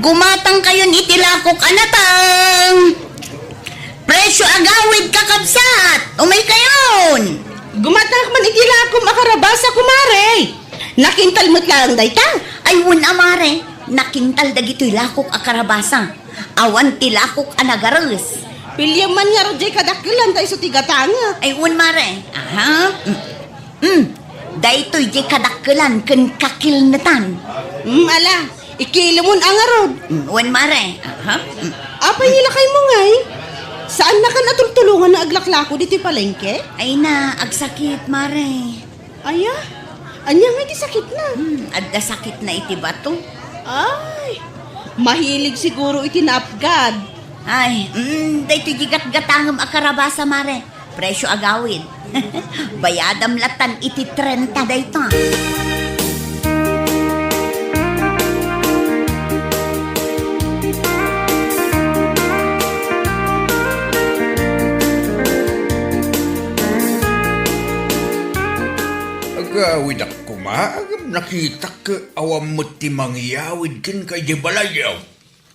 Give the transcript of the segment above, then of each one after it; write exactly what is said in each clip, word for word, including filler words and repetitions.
Gumatangkayon iti lakok a nateng. Presyo agawid, kakabsat. Umaykayon. Gumatangak man iti lakom a karabasa, kumare. Nakintal met laeng dayta. Ay, wen a, mare. Nakintal dagitoy lakok a karabasa. Awan ti lakok a nagares. Piliem man ngarud diay kadakkelan ta isu ti gatangek. Ay, wen, mare. Aha. Mm. Mm. Daytoy diay kadakkelan ken kakilnetan. Mm, ala, ikilomon a ngarud. Mm, wen, mare. Aha. Mm. Apay ni lakaymo ngay? Saannakan a tultulongan nga aglaklako ditoy palengke? Ay na, agsakit, mare. Aya? Ania ngay ti sakitna? Hmm, adda sakitna iti bato. Ay, mahilig siguro iti napgad. Ay, mm, daytoy diay gatgatangem a karabasa, mare. Presyo agawid. Bayadam latan iti trenta dayta. Agawidak koma, ngem nakitak ket awan met ti mangiyawid kenka idiay balayyo.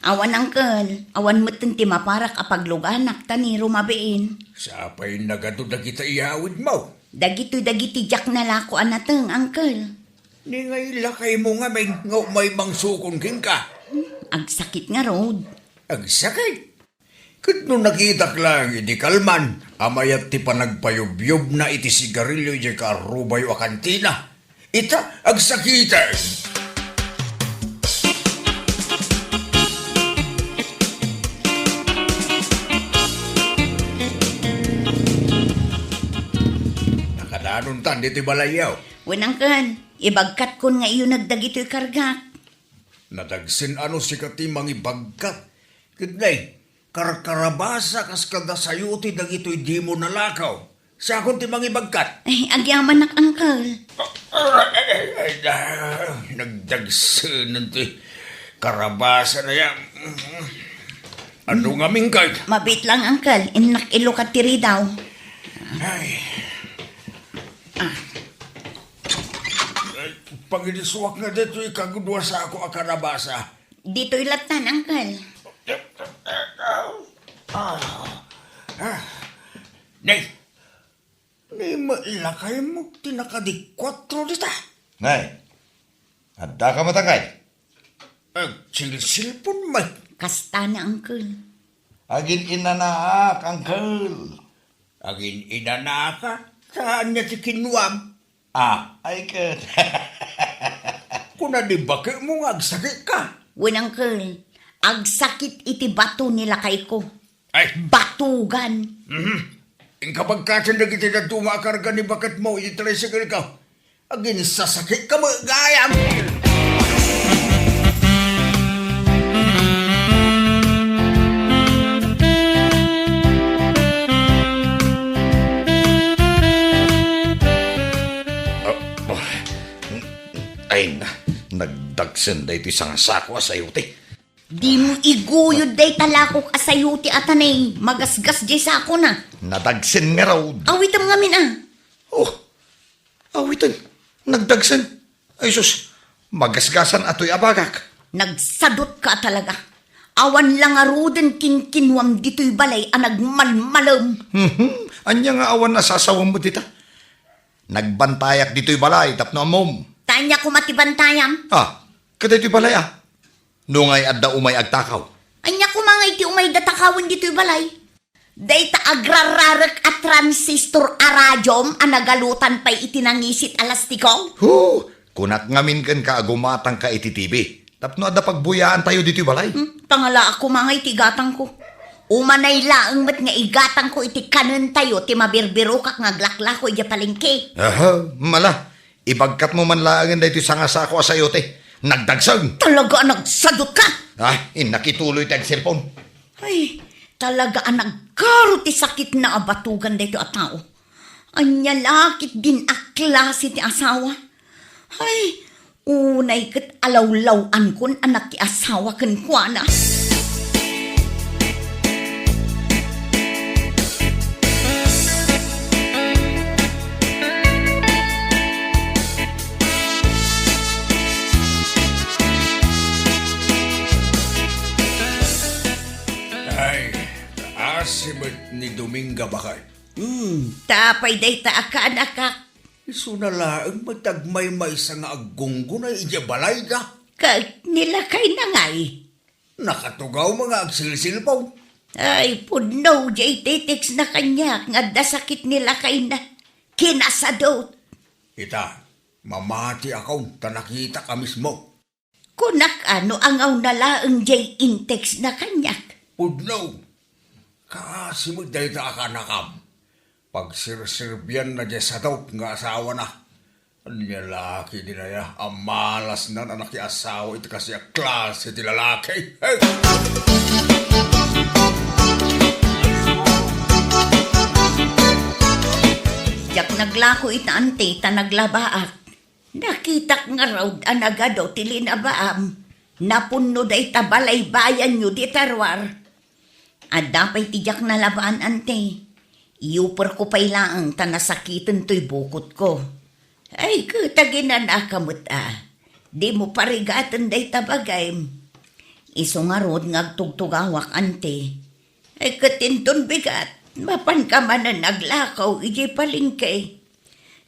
Awan, angkel. Awan metten ti maparak a pagluganak ta ni rumabiin. Sapay nagadu dagita iyawidmo. Dagitoy dagiti diak nalako a nateng, angkel. Ni nga ilakaymo ngamin nga umay mangsukon kenka. Agsakit ngarud. Agsakit? Ket no nakitak laeng idi kalman a mayat ti panagpayubyubna iti sigarilio idiay kaarrubayo a kantina, ita, agsakiten. Nakadanontan ditoy balayyo. Wen, angkel, ibagkatkon nga iyuneg dagitoy kargak. Nadagsen a no sika ti mangibagkat. Ket nay, karkarabasa kas kada sayote dagitoy dimo nalakaw. Siakon ti mangibagkat. Ay, agyamanak, angkel. Ay, ay, ay, ay, nagdagsenan ti karabasa na yan. Ano ngamin kay? Mabit lang, angkel. Innak ilukat ti ridaw. Ay. Ah. Ay, pangidisuak nga ditoy kagudua sako a karabasa. Ditoy lattan, angkel. Ah. Ah. Nay, ni met lakaymo ti nakadikuatro dita. Nay, addaka met, angkel? Agsilsilpon met. Kasta na, angkel. Agin-inanaak, angkel. Agin-inanaka? Saan nga ti kinuam? Ah, ay ket. Kuna di baketmo nga agsakitka? Wen, angkel, agsakit iti bato ni lakayko. Ay. Batugan. Mhm. Inka pagkaten dagiti dadduma a karga ni baketmo iti tricycle-ko. Aginsasakitka met gayam. Ah, ay na, nagdagsen daytoy sangasako a sayote. Dimo iguyod dayta lakok a sayote a tanay, magasgas diay sakona. Nadagsen ngarud. Awitem ngamin a. Oh, awitem, nagdagsen. Ay sus, magasgasan atoy a bagak. Nagsadutka a talaga. Awan la ngaruden kinkinuam ditoy balay a nagmalmalem. Mhm. Ania nga awan a sasawem met dita? Nagbantayak ditoy balay tapno ammom. Ta ania koma ti bantayam? Ah, kadaytoy balay a. No ngay adda umay agtakaw. Ania koma ngay ti umayda takawen ditoy balay? Dayta agrararek a transistor a radiom a nagalutan pay iti nangisit a lastiko? Hu! Kunak ngamin kenka a gumatangka iti T V. Tapno adda pagbuyaantayo ditoy balay. Hmm, pangalaak koma ngay ti igatangko. Umanay laeng met nga igatangko iti kanentayo ti mabirbirokak nga aglaklako idiay palengke. Aha, mala. Ibagkatmo man laengen daytoy sangasako a sayote. Nagdagsen! Talaga a nagsadutka! Ah, innak ituloy ti agselpon. Ay, talaga a nagkaro ti sakitna a batugan daytoy a tao. Ania la ketdin a klase ti asawa? Ay, unay ket alawlaw-ankon a nakiasawa kenkuana. ni Dominga, bakay. Hmm, ta apay dayta a kaanakak? Isuna laeng met ti agmaymaysa nga aggunggunay idiay balayda. Ket ni lakayna ngay? Nakatugaw met nga agsilsilpaw. Ay, pudno diay titextna kaniak nga adda sakit ni lakayna. Kinasadot. Ita, mamatiakon ta nakitak a mismo. Kunak a no angawna laeng diay intextna kaniak. Pudno. Kaasi met dayta a kaanakam. Pagserserbianna diay sadot nga asawana. Ania la ketdin aya a malasnan a nakiasawa iti kaasian a klase ti lalaki. Hey! Diak naglako ita, anti, ta naglabaak. Nakitak ngarud a nagadu ti linabaam. Napunno dayta balaybayanyo dita ruar. Adda pay ti diak nalabaan, anti. Iyuperko pay laeng ta nasakiten toy bukotko. Ay, ket aginanaka met a. Dimo parigaten dayta bagim. Isu ngarud nga agtugtugawak, anti. Ay, ket inton bigat, mapanka manen aglakaw idiay palengke.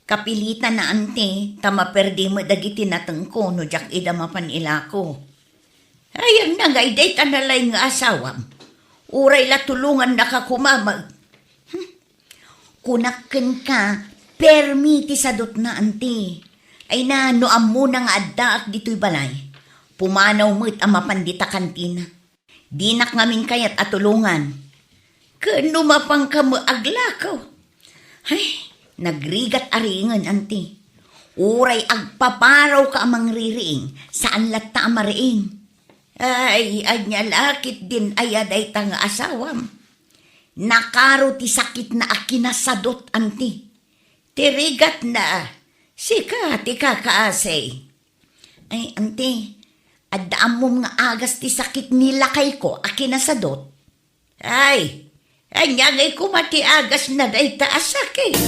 Kapilitanna, anti, ta maperdi met dagiti natengko no diak ida mapan ilako. Ay, ania ngay dayta nalaing nga asawam? Uray la tulongannaka koma met. Hmm. Kunak kenka, permi ti sadotna, anti. Ay na, no ammona nga addaak ditoy balay, pumanaw met a mapan dita kantina. Dinak ngamin kayat a tulongan. Ken no mapanka met aglakaw. Ay, nagrigat a ringen, anti. Uray agpaparawka a mangririing, saan latta a mariing. Ay, ania la ketdin aya dayta nga asawam? Nakaro ti sakitna a kinasadot, anti. Ti rigatna, sika ti kakaasi. Ay, anti, adda ammom nga agas ti sakit ni lakayko a kinasadot? Ay, ania ngay koma ti agasna dayta a sakit?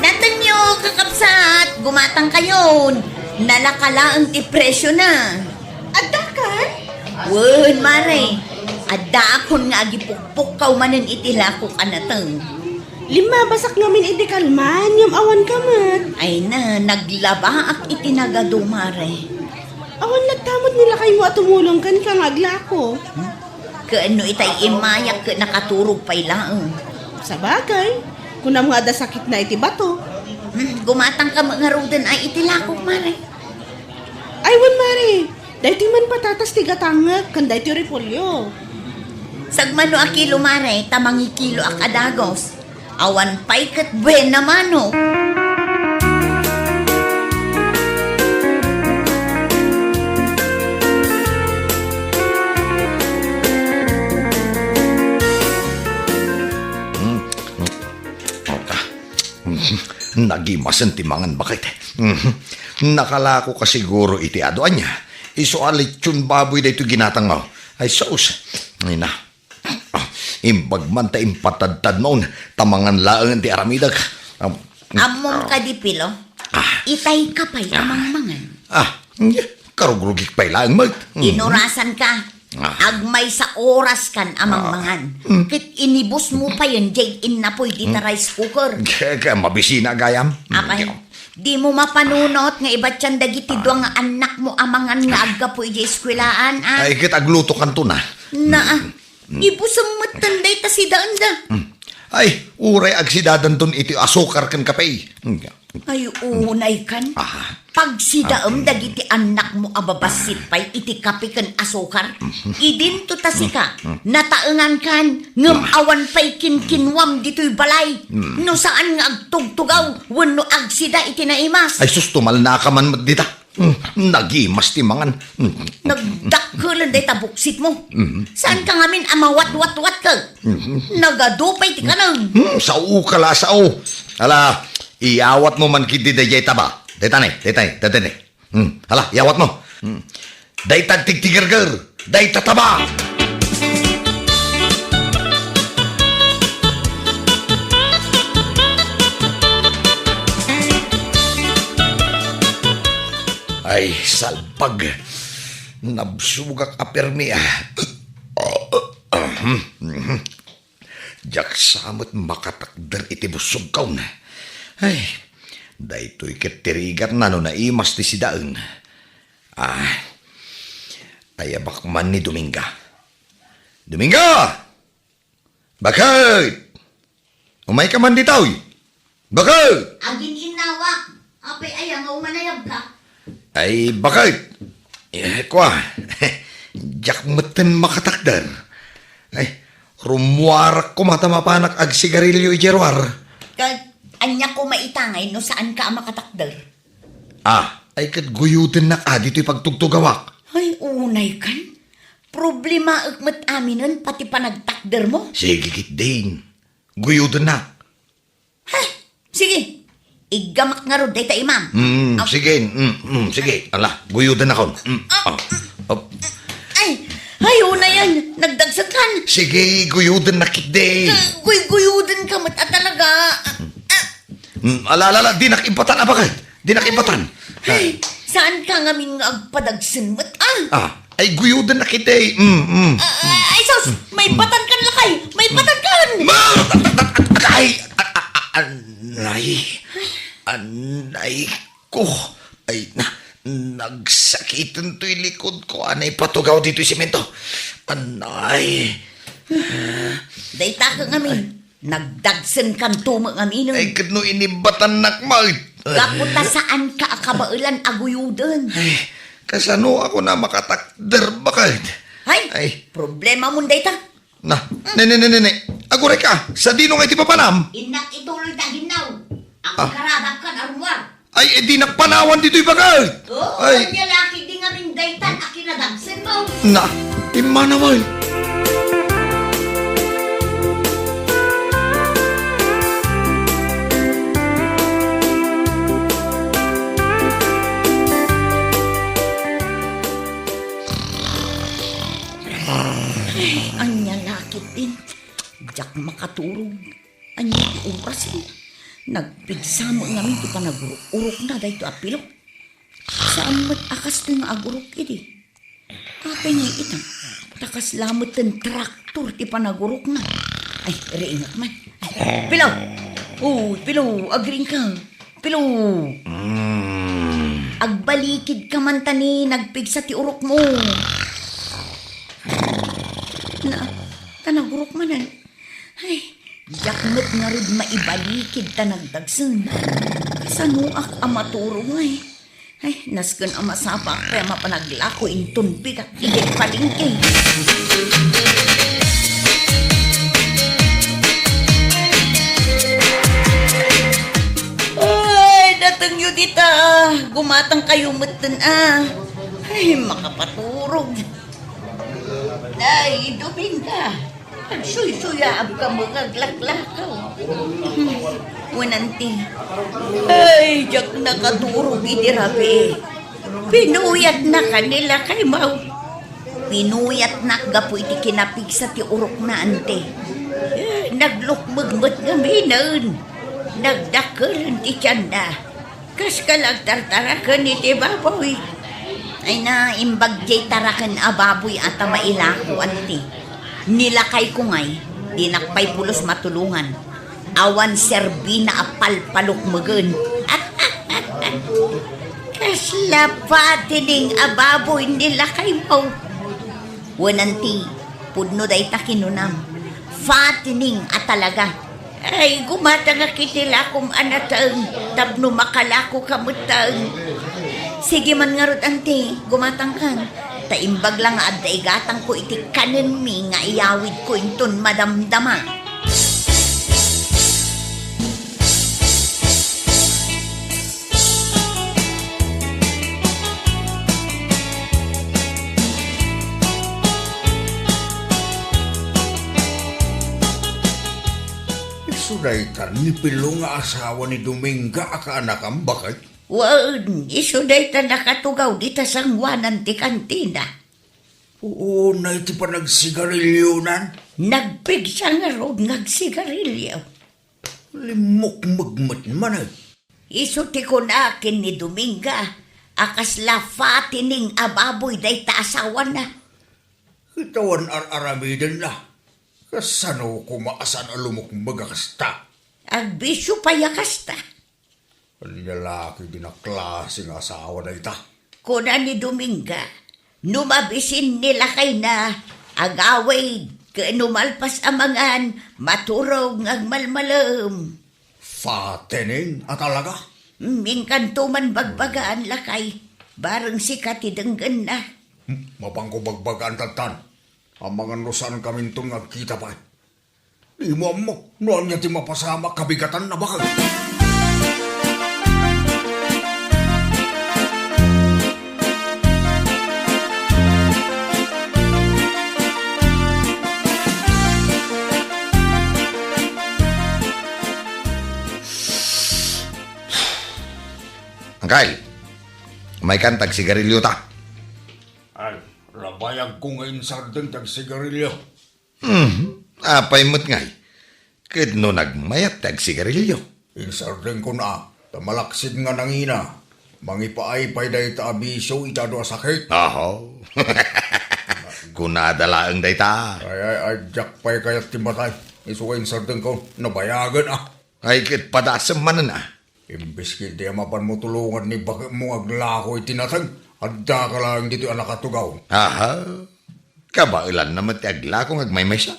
Natengyo, kakabsat, gumatangkayon. Nalaka laeng ti presiona. Addakan? Wen, mare. Addaakon nga agipukpukkaw manen iti lakok a nateng. Limmabasak ngamin idi kalman, ngem awanka met. Ay na, naglabaak iti nagadu, mare. Awan latta met ni lakaymo a tumulong kenka nga aglako. Hmm? Ken no itay immayak ket nakaturog pay laeng. Sabagay, kunam nga adda sakitna iti bato. Hmm, gumatangka met ngaruden ay iti lakok, mare. Ay, wen, mare. Daytoy man patatas ti gatangek, ken daytoy repolyo. Sagmano a kilo, mare, ta mangikiloak a dagos. Awan pay ket buena mano. Hmm. Nagimasen ti mangan, baket. Mhm. Nakalakoka siguro iti adu. Ania? Isu a lechon baboy daytoy ginatangmo. Ay, sus. Ay na. Ah, imbag man ta impatadtadmon, ta mangan laeng ti aramidek. Am-, Ammom kadi, Pilo? Ah. Itayka pay a mangmangan. Ah, karugrugik pay laeng met. Mhm. Inurasanka. Ah. Agmaysa oraskan a mangmangan. Ah. Mm. Ket inibusmo payen diay innapoy dita rice cooker. Ke, ke, mabisina gayam. Apay, dimo mapanunot nga ibatian dagiti dua nga annakmo a mangan nga aggapu idiay eskuelaan, a? Ay, ket aglutokanto na. Naa. Mm. Ibusem metten dayta sidaenda. Mm. Ay, uray agsidadanton iti asukar ken kape. Mm. Ay, unay kan. Aha. Pagsidaem dagiti annakmo a babassit pay iti kape ken asukar. Mhm. Idinto ta sika, nataengankan, ngem awan pay kinkinuam ditoy balay. Mm. No saan nga agtugtugaw wenno agsida iti naimas. Ay, sus, tumalnaka man met dita. Mm, nagimas ti mangan. Mm. Nagdakkelen dayta buksitmo. Mm. Saanka ngamin a mawatwatwatko? Mm. Nagadu pay ti kaneng. Mm, saoka la, sao. Ala, iyawatmo man ketdi daydiay taba. Dayta ne, dayta ne, dayta ne. Mm, ala, iyawatmo. Mm. Dayta agtigtigerger. Dayta taba. Ay, salbag. Nabsugak a permi, ah. Diak sa met makatakder iti busogkon. Ay, daytoy ket ti rigatna no naimas ti sidaen. Ah, ayabak man ni Dominga. Dominga! Baket! Umayka man ditoy! Baket! Agin-innawak! Apay aya nga umanayabka? Ay, baket! Eh, kua, diak metten makatakder. Ay, rummuarak koma ta mapanak agsigarilio idiay ruar. Ket ania koma ita ngay no saanka a makatakder? Ah, ay ket guyodennak a ditoy pagtugtugawak. Ay, unay kan. Problemaek met aminen pati panagtakdermo. Sige, ketdin. Guyodennak. Ha? Sige. Iggamak ngarud dayta imam. Mm, Ah. sige. Mm, mm, sige. Ala, guyodennakon. Mm, Ah. ah, ah. Ay, ay, unayan. Nagdagsetkan. Sige, guyodennak ketdi. Guy-, guyguyodenka met a talaga. Ah, ah. Mm, ala, ala, ala, dinak imbatan, a baket. Dinak imbatan. Ay, saanka ngamin nga agpadagsen met, ah? Ah, ay, guyodennak ketdi. Mm, mm. Ah, ah, ay, sus! Maimbatan kan lakay! Maimbatan kan! Ma-, ay, a-, a-, a-, anay. Anay ko. Ay, na, nagsakiten toy likod ko. Anay, patugaw ditoy semento. Anay. Dayta ka ngamin. Nagdagsenkanto met ngamin. Ay, ket no inimbatannak met. Gapu ta saanka a kabaelan a guyoden. Ay, kasanoak a makatakder, baket? Ay, Ay. Problemamon dayta. Na, ne, ne, ne, ne, ne. Agurayka, sadino nga iti papanam? Innak ituloy ta ginnaw. Ah. Agkarabak kan armuar. Ay, eh, dinak panawan ditoy baket. Oh, Ay. Ania la ketdi ngamin daytan a kinadagsenmo? Na, immanaw, ay. Ay, ania la ketdin. Diak makaturog. Ania ti oras, eh? Nagpigsa met ngamin ti panagurok-urokna daytoy a Pilo. Saan met a kastoy nga agurok idi? Apay nga ita, ta kasla metten traktor ti panagurokna. Ay, riingek man. Ay, Pilo! Uy, Pilo, agriingka. Pilo! Mm. Agbalikidka man ta ni nagpigsa ti urokmo. Na, ta nagurok manen. Ay, diak met ngarud maibalikid ta nagdagsen. Kasanoak a maturog ngay? Ay, nasken a masapaak pay a mapanaglako inton bigat idiay palengke. Ay, datengyo dita. Gumatangkayo metten, ah. Ay, makapaturog. Nay, Dominga, agsuysuyaabka met nga aglaklakaw. Wen anti, ay, diak nakaturog iti rabii. Pinuyatnaka ni lakaymo. Pinuyatnak gapu iti kinapigsa ti urokna, anti. Eh, naglukmeg met ngaminen. Nagdakkelen ti tianna. Kas ka la agtartaraken iti baboy. Ay, naimbag diay taraken a baboy a ta mailako, anti. Ni lakayko ngay, dinak pay pulos matulongan. Awan serbina a palpalukmegen. Kasla patining a baboy ni lakaymo. Wen anti, pudno dayta kinunam. Fattening a talaga. Ay, gumatangak iti lakom a nateng tapno makalakoka metten. Sige man ngarud, anti, gumatangkan. Ta imbag la nga adda igatangko iti kanenmi nga iyawidko inton madamdama. Isu dayta ni Pilo nga asawa ni Dominga a kaanakam, baket? Wen, isu dayta nakatugaw dita sangoanan ti kantina. Unay ti panagsigarilionan? Nagpigsa ngarud nga agsigarilio. Limmukmeg met manen. Isu ti kuna ken ni Dominga, a kasla fattening a baboy dayta asawana. Ket awan ar-aramidenna. Kasano koma a saan a lumukmeg a kasta? Agbisio pay a kasta. Ania la ketdi a klase nga asawa dayta? Kuna ni Dominga, no mabisin ni lakayna, agawid, ket no malpas a mangan, maturog nga agmalmalem. Fattening a talaga? Inkanto man bagbagaan, lakay. Bareng sika ti denggenna. Hmm, mapanko bagbagaan tattan. Amangan no saankaminton nga agkita pay. Dimo ammo no ania ti mapasamak kabigatanna, baket. Angkel, umaykan ta agsigarilio ta. Ay, nabayagko nga insardeng ti agsigarilio. Hmm, apay met ngay? Ket no nagmayat ti agsigarilio? Insardengkon a, ta malaksid nga nangina. Mangipaay pay dayta a bisio iti adu a sakit. Aho. Kunada laeng dayta. Ay, ay, ay, diak pay kayat ti matay. Isu nga insardengkon, nabayagen a. Ay, ket padasem manen a. Imbes ketdi a mapanmo tulongan ni baketmo nga aglako iti nateng, addaka laeng ditoy a nakatugaw. Aha. Kabaelanna met ti aglako nga agmaymaysa.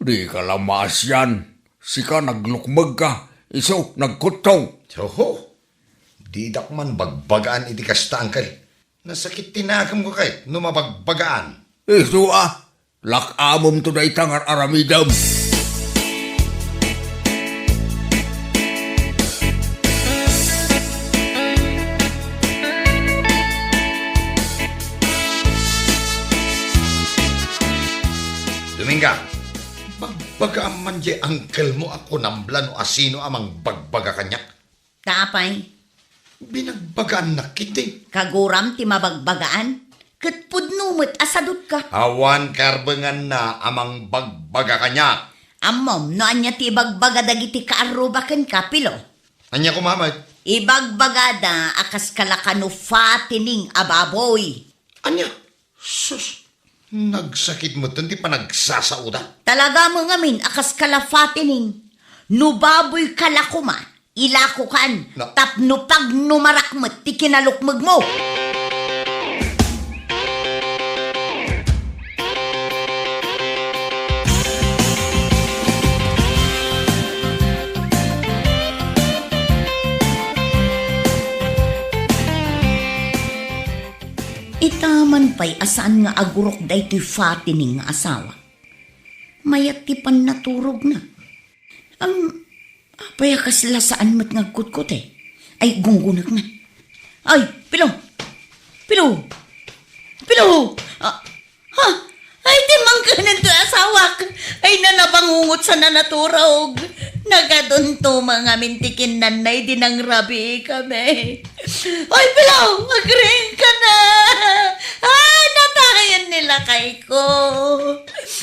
Dika la maasian. Sika naglukmegka, isu nagkuttong. Oho. Didak man bagbagaan iti kasta, angkel. Nasakit ti nakemko ket no mabagbagaan. Isu a, lak-amemto dayta nga ar-aramidem. Dominga, bagbagaam man diay angkelmo a kunamla no asino a mangbagbaga kaniak. Ta apay? Binagbagaannak ketdi. Kaguram ti mabagbagaan? Ket pudno met a sadutka. Awan karbenganna a mangbagbaga kaniak. Ammom no ania ti ibagbaga dagiti kaarruba kenka, Pilo? Ania koma met? Ibagbagada a kas kalakano fattening a baboy. Ania? Sus, nagsakit metten ti panagsasaoda. Talaga met ngamin a kas kala fattening. No baboy ka la koma, ilakokan, na- tapno pagnumarak met ti kinalukmegmo. Ita man pay a saan nga agurok daytoy fattening nga asawa. Mayat ti pannaturogna. Am, apay a kasla saan met nga agkutkot, eh? Ay, gunggunag man. Ay, Pilo! Pilo! Pilo! Ah, ha? Ay, ti mangkenen ti asawak. Ay, nanabangungot sa nanaturog. Nagadunto mangamin ti kinnanna idi nangrabii kami. Oy, Pilo, agriingka na! Ay, natayen ni lakayko!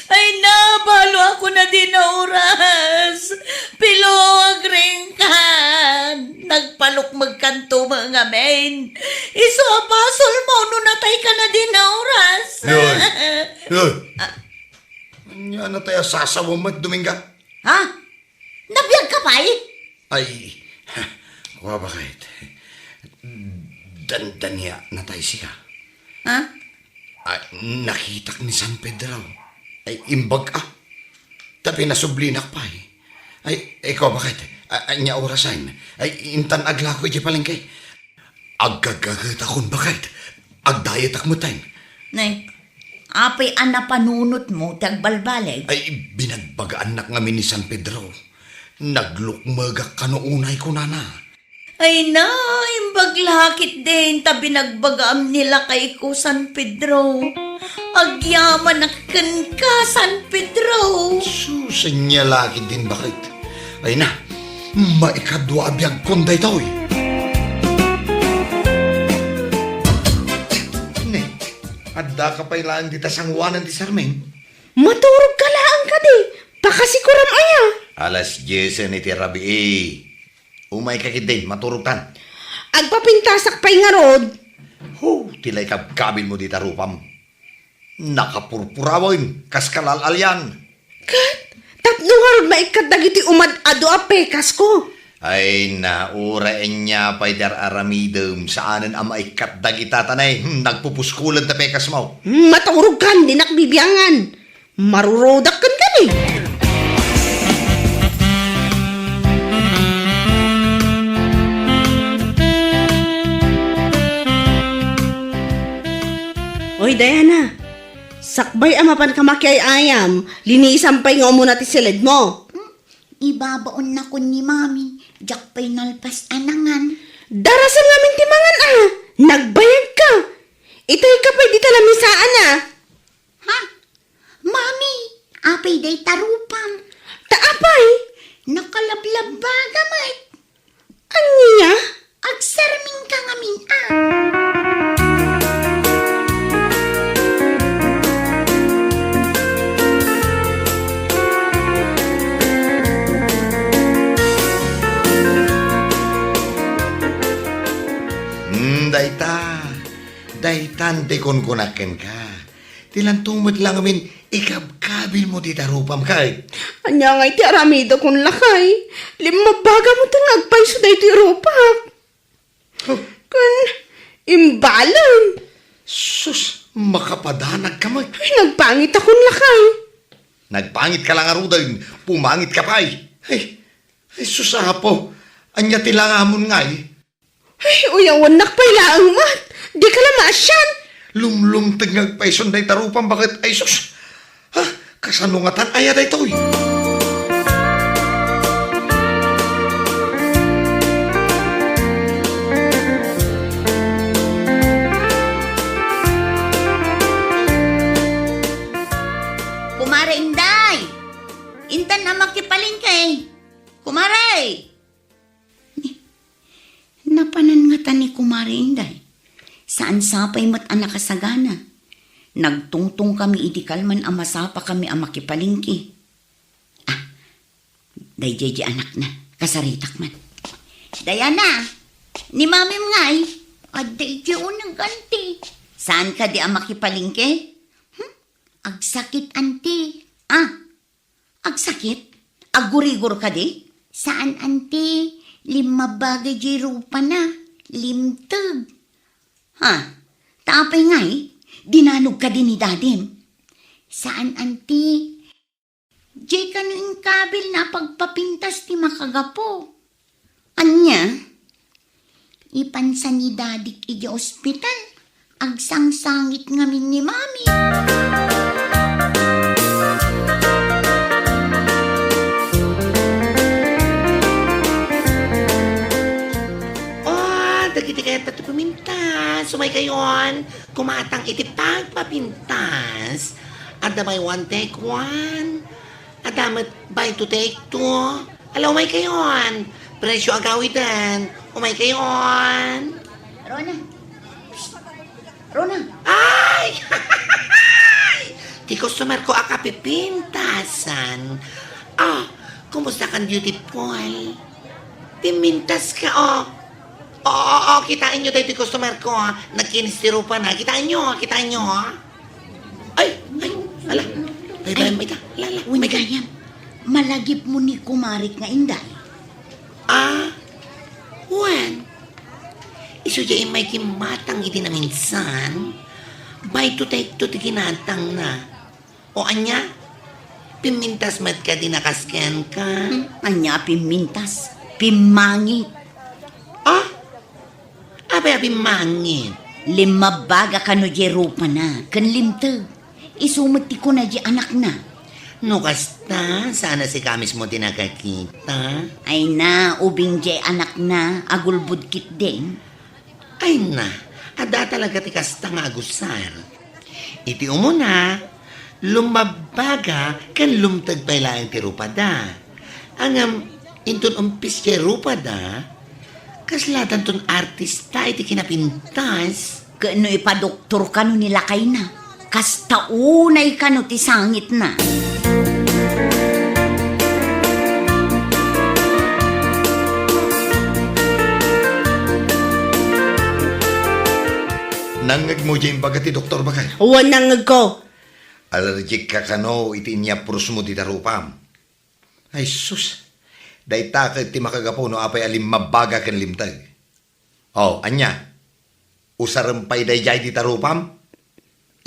Ay, nabalo ako na di nauras! Pilo, agriingkan! Nagpalukmegkanto met ngamin! Isu a basol mo no natayka na di nauras! Yoy! Yoy! Ah. Ania natay a sasawa met, Dominga? Ha? Nabiag ka pay? Ay, kua baket. Dandania natay sika. Ha? Ay, nakitak ni San Pedro. Ay, imbag a. Ta pinasublinak pay. Ay, ay, kua baket. Ay, ania orasen? Ay, intan aglako iti palengke. Agkagkagetakon baket. Agdayetak metten. Nay, apay a napanunotmo ti agbalbaliw? Ay, binagbagaannak ngamin ni San Pedro. Naglukmegak kano unay, kunana. Ay na, imbag la ketdin ta binagbagaam ni lakayko, San Pedro. Agyamanak kenka, San Pedro. Sus, ania la ketdin baket. Ay na, maikadua a biagkon daytoy. Ne, addaka pay laeng dita sangoanan ti sarming? Maturog ka laeng kadi, pakasikuram aya? Alas diesen iti rabii. Umayka ketdin, maturogkan. Agpapintasak pay ngarud. Ho, ti la ikabkabilmo dita rupam. Nakapurpurawen, kas kalal-alian. Ket, tapno ngarud maikkat dagiti umad-adu a pekasko. Ay na, uray ania pay ti ar-aramidem, saanen a maikkat dagita, tanay, hmm, nagpupuskulen ti pekasmo. Hmm, maturogkan, dinak bibiangan. Marurodak ken kani. Oy, Diana, sakbay a mapanka makiay-ayam, linisam pay nga umuna ti siledmo. Hmm? Ibabaonnakon ni Mami, diak pay nalpas a nangan. Darasem ngamin ti mangan a, nagbayagka. Itayka pay dita lamisaan a. Ha? Mami, apay dayta rupam? Ta apay? Nakalablabbaga met. Ania? Agsarmingka ngamin a. Hmm, dayta. Daytan ti kunkunak kenka. Ti lanto met la ngamin ikabkabilmo dita rupam, ket. Ania ngay ti aramidakon, lakay? Limmabbaga met nga agpayso daytoy rupak. Huh. Ken imbalem. Sus, makapadanagka met. Ay, nagpangitakon, lakay. Nagpangitka la ngaruden, pumangitka pay. Ay, ay, sus, Apo, ania ti langamon ngay? Ay, uyawannak pay laeng met. Dika la maasian. Lumlumteg nga agpayson dayta rupam baket, ay sus. Ha? Kasano ngatan aya daytoy? Kumare Inday! Intan a makipalengke. Kumare! Napanan ngata ni Kumare Inday. Saan sapay met a nakasagana. Nagtungtongkami idi kalman a masapakami a makipalengke. Ah, daydiay di anakna. Kasaritak man. Diana, ni mamim ngay? Adda idiay uneg, anti. Saan kadi a makipalengke? Hmm? Agsakit, anti. Ah, Agsakit? Aggurigor kadi? Saan, anti. Limmabbaga diay rupana. Limteg. Ha? Ta apay ngay? Dinanog kadi ni dadim? Saan, anti. Diay kano inkabilna a pagpapintas ti makagapu. Ania? Ipansa ni dadik idiay ospital, agsangsangit ngamin ni mami. Oh, dagiti kayat ti pumintas, umaykayon, kumatang iti pagpapintas. Adda buy one, take one. Adda met buy two, take two. Ala, umaykayon. Presyo agawiden. Umaykayon. Rona. Psst. Rona. Ay! Ti customer ko a kapipintasan. Ah, kumusta kan, beautiful? Pimmintas ka, oh. Oo, oo, kitaenyo daytoy customer ko, ha? Nagkinis ti rupana. Kitaenyo, ha? Kitaenyo, ha? Ay, ay, ala. Bye-bye, ay, mayta. Ala, ala. Wen, mayta. Gayam, malagipmo ni kumarik nga Inday? Ah, wen. Isu diay immay kimmatang idi naminsan. Buy two, take two ti kinatangna. O ania? Pimmintas met kadi a kas kenka? Hmm, ania a pimmintas? Pimmangit. Ah? Apay a pimmangit? Limmabbaga kano diay rupana, ken limteg. Isu met ti kuna diay anakna. No kasta, saan a sika mismo ti nakakita? Ay na, ubing diay anakna, agulbod ketdin. Ay na, adda talaga ti kasta nga agusar. Iti umuna, lummabbaga ken lumteg pay laeng ti rupada. Ngem inton umpis diay rupada, kaslatanton artista iti kinapintas. Ket no ipadoktor kano ni lakayna, kasta unay kano ti sangitna. Nangngegmo diay imbaga ti doktor, baket? Wen, nangngegko. Allergic ka kano iti inyapprosmo ti tarupam? Ay, sus. Dayta ket ti makagapu no apay a limmabbaga ken limteg. O, ania? Usarem pay daydiay ti tarupam?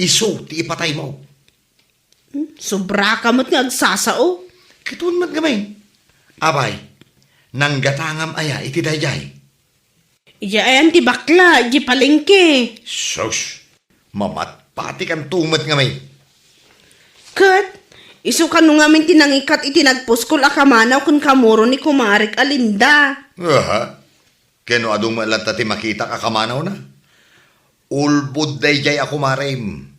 Isu ti ipataymo. Hmm, sobraka met nga agsasao. Ket wen met ngamin. Apay, nanggatangam aya iti daydiay? Idiay ayan ti bakla, idiay palengke. Sus! Mamatpatikanto met ngamin. Ket, isu kano ngamin ti nangikat iti nagpuskol a kamanaw ken kamuro ni kumarek a Linda. Aha. Ken no adu met latta ti makitak a kamanawna? Ulbod daydiay a kumarem.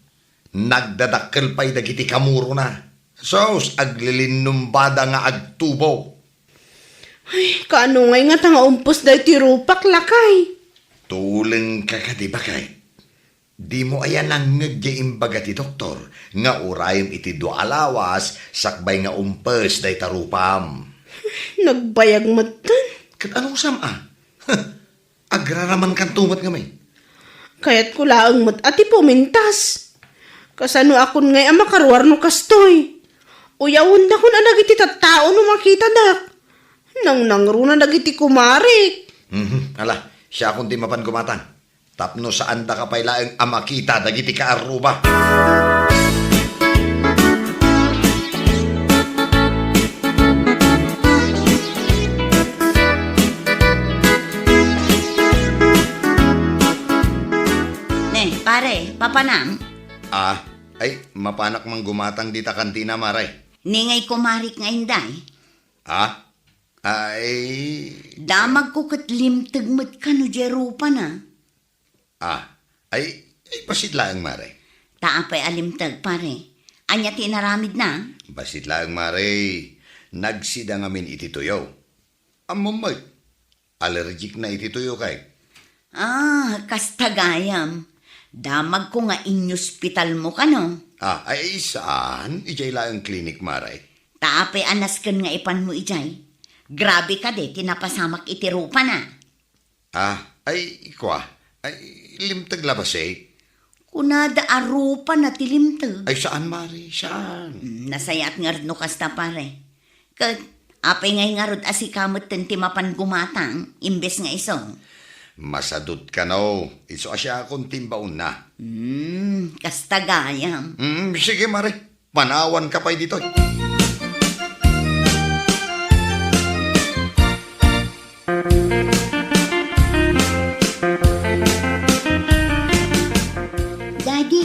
Nagdadakkel pay dagiti kamurona. Sus, aglilinnumbada nga agtubo. Ay, kaano ngay ngata nga umpes daytoy rupak, lakay? Tulengka kadi, baket? Dimo aya nangngeg diay imbaga ti doktor nga urayem iti dua a lawas sakbay nga umpes dayta rupam? Nagbayag metten. Ket anusam a? Agraramankanto met ngamin. Kayatko laeng met a ti pumintas. Kasanoakon ngay a makaruar no kastoy? Uyawendakon a dagiti tattao no makitadak. Nangnangruna dagiti kumarek. Mhm, ala, siakon ti mapan gumatang. Tapno saandaka pay laeng a makita dagiti kaarruba. Ne, pare, papanam? Ah, ay, mapanak man gumatang dita kantina, mare. Ni ngay kumarek nga Inday? Ah? Ay. Damagko ket limteg met kano diay rupana. Ah, ay, ay, bassit laeng, mare. Ta apay a limteg, pare? Ania ti inaramidna? Bassit laeng, mare. Nagsida ngamin iti tuyo. Ammom met. Allergic na iti tuyo kay. Ah, kasta gayam. Damagko nga inyospitalmo kano? Ah, ay, saan? Idiay laeng klinik, mare. Ta apay a nasken nga ipanmo idiay? Grabe kadi ti napasamak iti rupana. Ah, ay, kua. Ay, limteg la bassit? Kunada a rupana ti limteg. Ay, saan, mare? Saan? Hmm, nasayaat ngarud no kasta, pare. Ket, apay ngay ngarud a sika metten ti mapan gumatang, imbes nga isu? Masadut kano, isu a siakon ti imbaonna. Hmm, kasta gayam. Hmm, sige, mare. Panawanka pay ditoy. Daddy,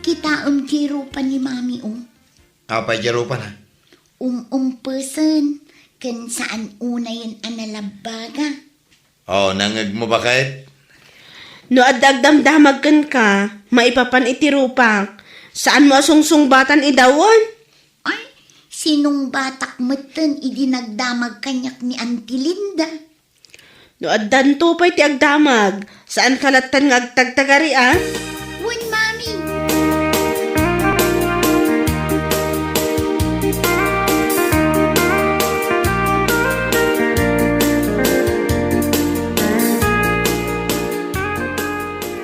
kitaem ti rupa ni Mami, o. Apay diay rupana? Um-umpesen, ken saan unayen a nalabbaga. O, nangngegmo, baket? No adda agdamdamag kenka, maipapan iti rupak. Saanmo a sungsungbatan idaw, wen? Ay, sinungbatak metten idi nagdamag kaniak ni Auntie Linda. No addanto pay ti agdamag, saanka lattan nga agtagtagari, a? Wen, Mami.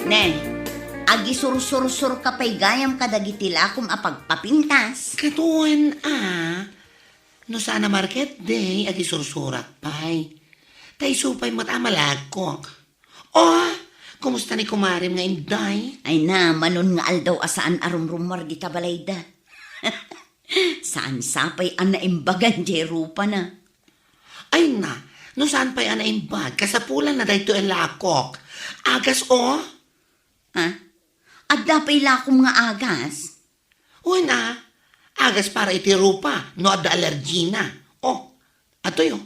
Ne, agisursursurka pay gayam kadagiti lakom a pagpapintas. Ket wen a, no saan a market day, agisursurak pay. Ta isu pay met a malagkok. O, kumusta ni kumarem nga Inday? Ay na, manon nga aldaw a saan a rumrumuar dita balayda. Saan sa pay a naimbagan diay rupana? Ay na, no saan pay a naimbag, kasapulanna daytoy a lakok. Agas, o. Ha? Adda pay lakom nga agas? Wen a, agas para iti rupa no adda allergina. O, adtoy, o.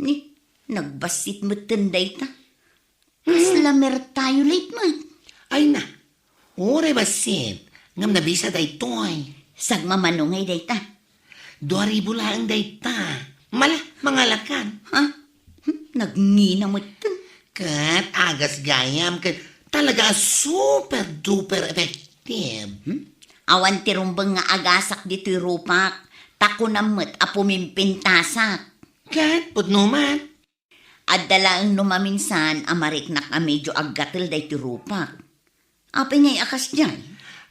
Ni, nagbassit metten dayta. Kasla mertayulit met. Ay na, uray bassit, ngem nabisa daytoy. Sagmamano ngay dayta? Dua ribu laeng dayta. Mala, mangalakan. Ha? Hmm, nagngina met. Ket agas gayam, ket talaga a super duper effective. Hmm? Awan ti rumbeng nga agasak ditoy rupak, ta kunam met a pumimpintasak. Ket pudno man. Adda laeng no maminsan a mariknak a medio aggatel daytoy rupak. Apay ngay a kasdiay?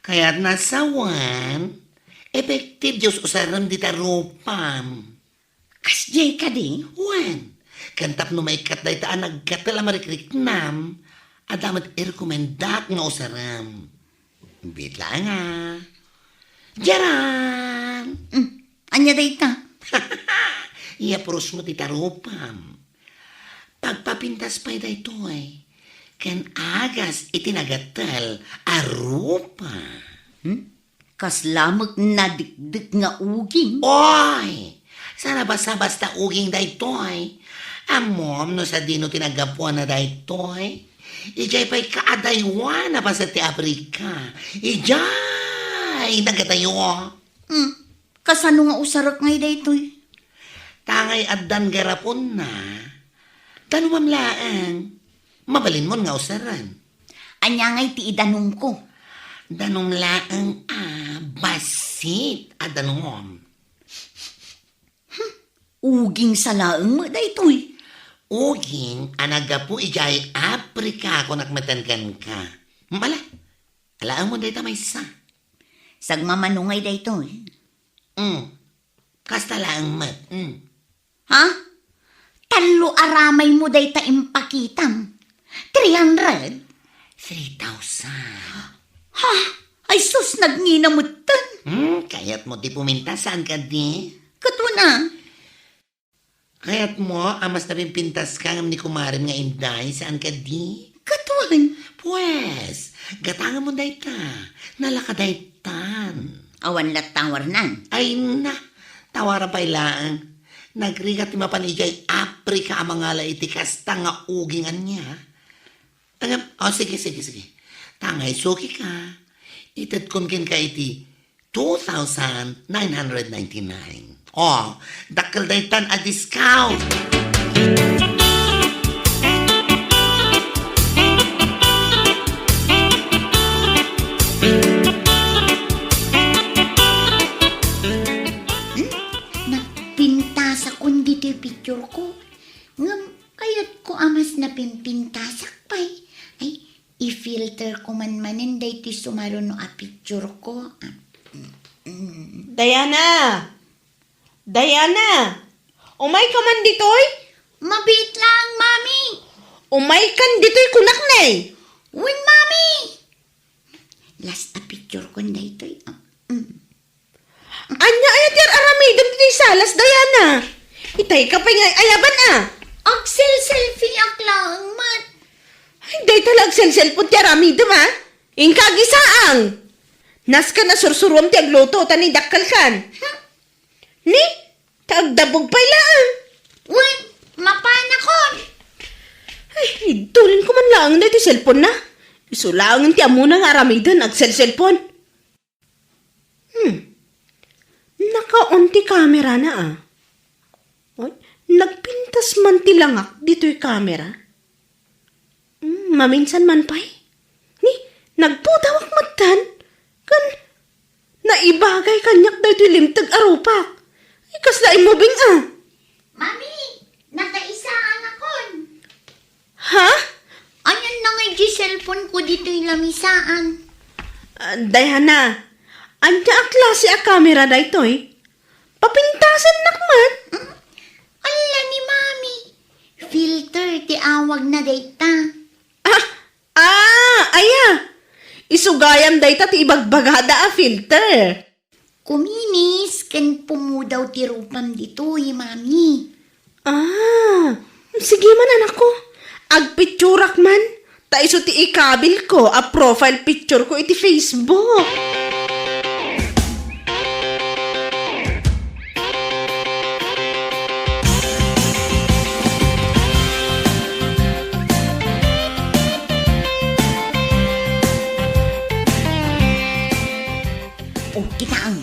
Kayatna sawen, effective ti us-usarem dita rupam. Kasdiay kadi? Wen, ken tapno maikkat dayta a naggatel a marikriknam, adda met irekomendak nga usarem. Biit laeng a. Diaran! Mm, ania dayta? Iya purosmo ti tarupam. Pagpapintas pay daytoy, ken agas iti nagatel a rupa. Hmm? Kasla met nadikdek nga uging? Oy! Saan a basta-basta uging daytoy. Ammom no sadino ti naggapuanna daytoy? Idiay pay kaadaywan a paset ti Africa. Idiay nagadayo. Hmm, kasano nga usarek ngay daytoy? Ta ngay addan garaponna, danumam laeng. Mabalinmon nga usaren. Ania ngay ti idanumko? Danum laeng a bassit a danum. Uging sa laeng met daytoy. Uging a naggapu idiay Africa, kunak metten kenka. Bala, alaemon dayta maysa. Sagmamano ngay daytoy? Mm. Kasta laeng met. Mm. Ha? Tallo a ramaymo dayta impakitam. Three hundred? Three thousand. Ha? Ay sus, nagngina metten. Hmm, kayatmo ti pumintas, saan kadi? Ket wen a. Kayatmo a mas napimpintaska ngem ni kumarem nga Inday, saan kadi? Ket wen. Pues, gatangemon dayta. Nalaka daytan. Awan latta warnan. Ay na, tawara pay laeng. Nagrigat ti mapan idiay Africa a mangala iti kasta nga uging ania. Ngem, o, sige, sige, sige. Ta ngay sukika, itedkon kenka iti two thousand nine hundred ninety-nine. O, dakkel daytan a discount. Hmm? Nagpintasakon ditoy picture ko. Ngem, kayatko a mas napimpintasak pay. Ay, i-filterko man manen daytoy sumaruno a picture ko. Ah, mm, mm. Diana! Diana! Umayka man ditoy? Mabiit laeng, Mami. Umaykan ditoy kunak ne. Wen, Mami. Last a picture kon daytoy. Ah, mm. Ania aya ti ar-aramidem ditoy salas, Diana? Itay ka pay nga ayaban a. Agsel-selfie ak laeng met. Ay, dayta la agsel-cellphone ti aramidem a. Inka agisaang. Nasken a sursuruam ti agluto, ta ni dakkelkan. Hmm? Ni? Ta agdabog pay laeng. Wen, mapanakon. Ay, idulinko man laeng daytoy cellphone na. Isu laeng ti ammona nga aramiden, agsel-cellphone. Hmm. Naka-on ti camera na, ah. Oy, nagpintas man ti langak ditoy camera. Hmm, maminsan man pay. Ni, nagpudawak metten. Ken, naibagay kaniak daytoy limteg a rupak. Ay, kasla immobing, ah. Mami, nakaisaan akon. Ha? Ayan na nga di cellphone ko ditoy lamisaan. Ah, Diana, ania a klase a kamera daytoy? Papintasennak met. Mm, alla ni Mami. Filter ti awagna dayta. Ah, ah, aya. Isu gayam dayta ti ibagbagada a filter. Kuminis ken pumudaw ti rupam ditoy, Mami. Ah, sige man, anakko. Agpicturak man. Ta isu ti ikabilko a profile picture ko iti Facebook. O, kitaem.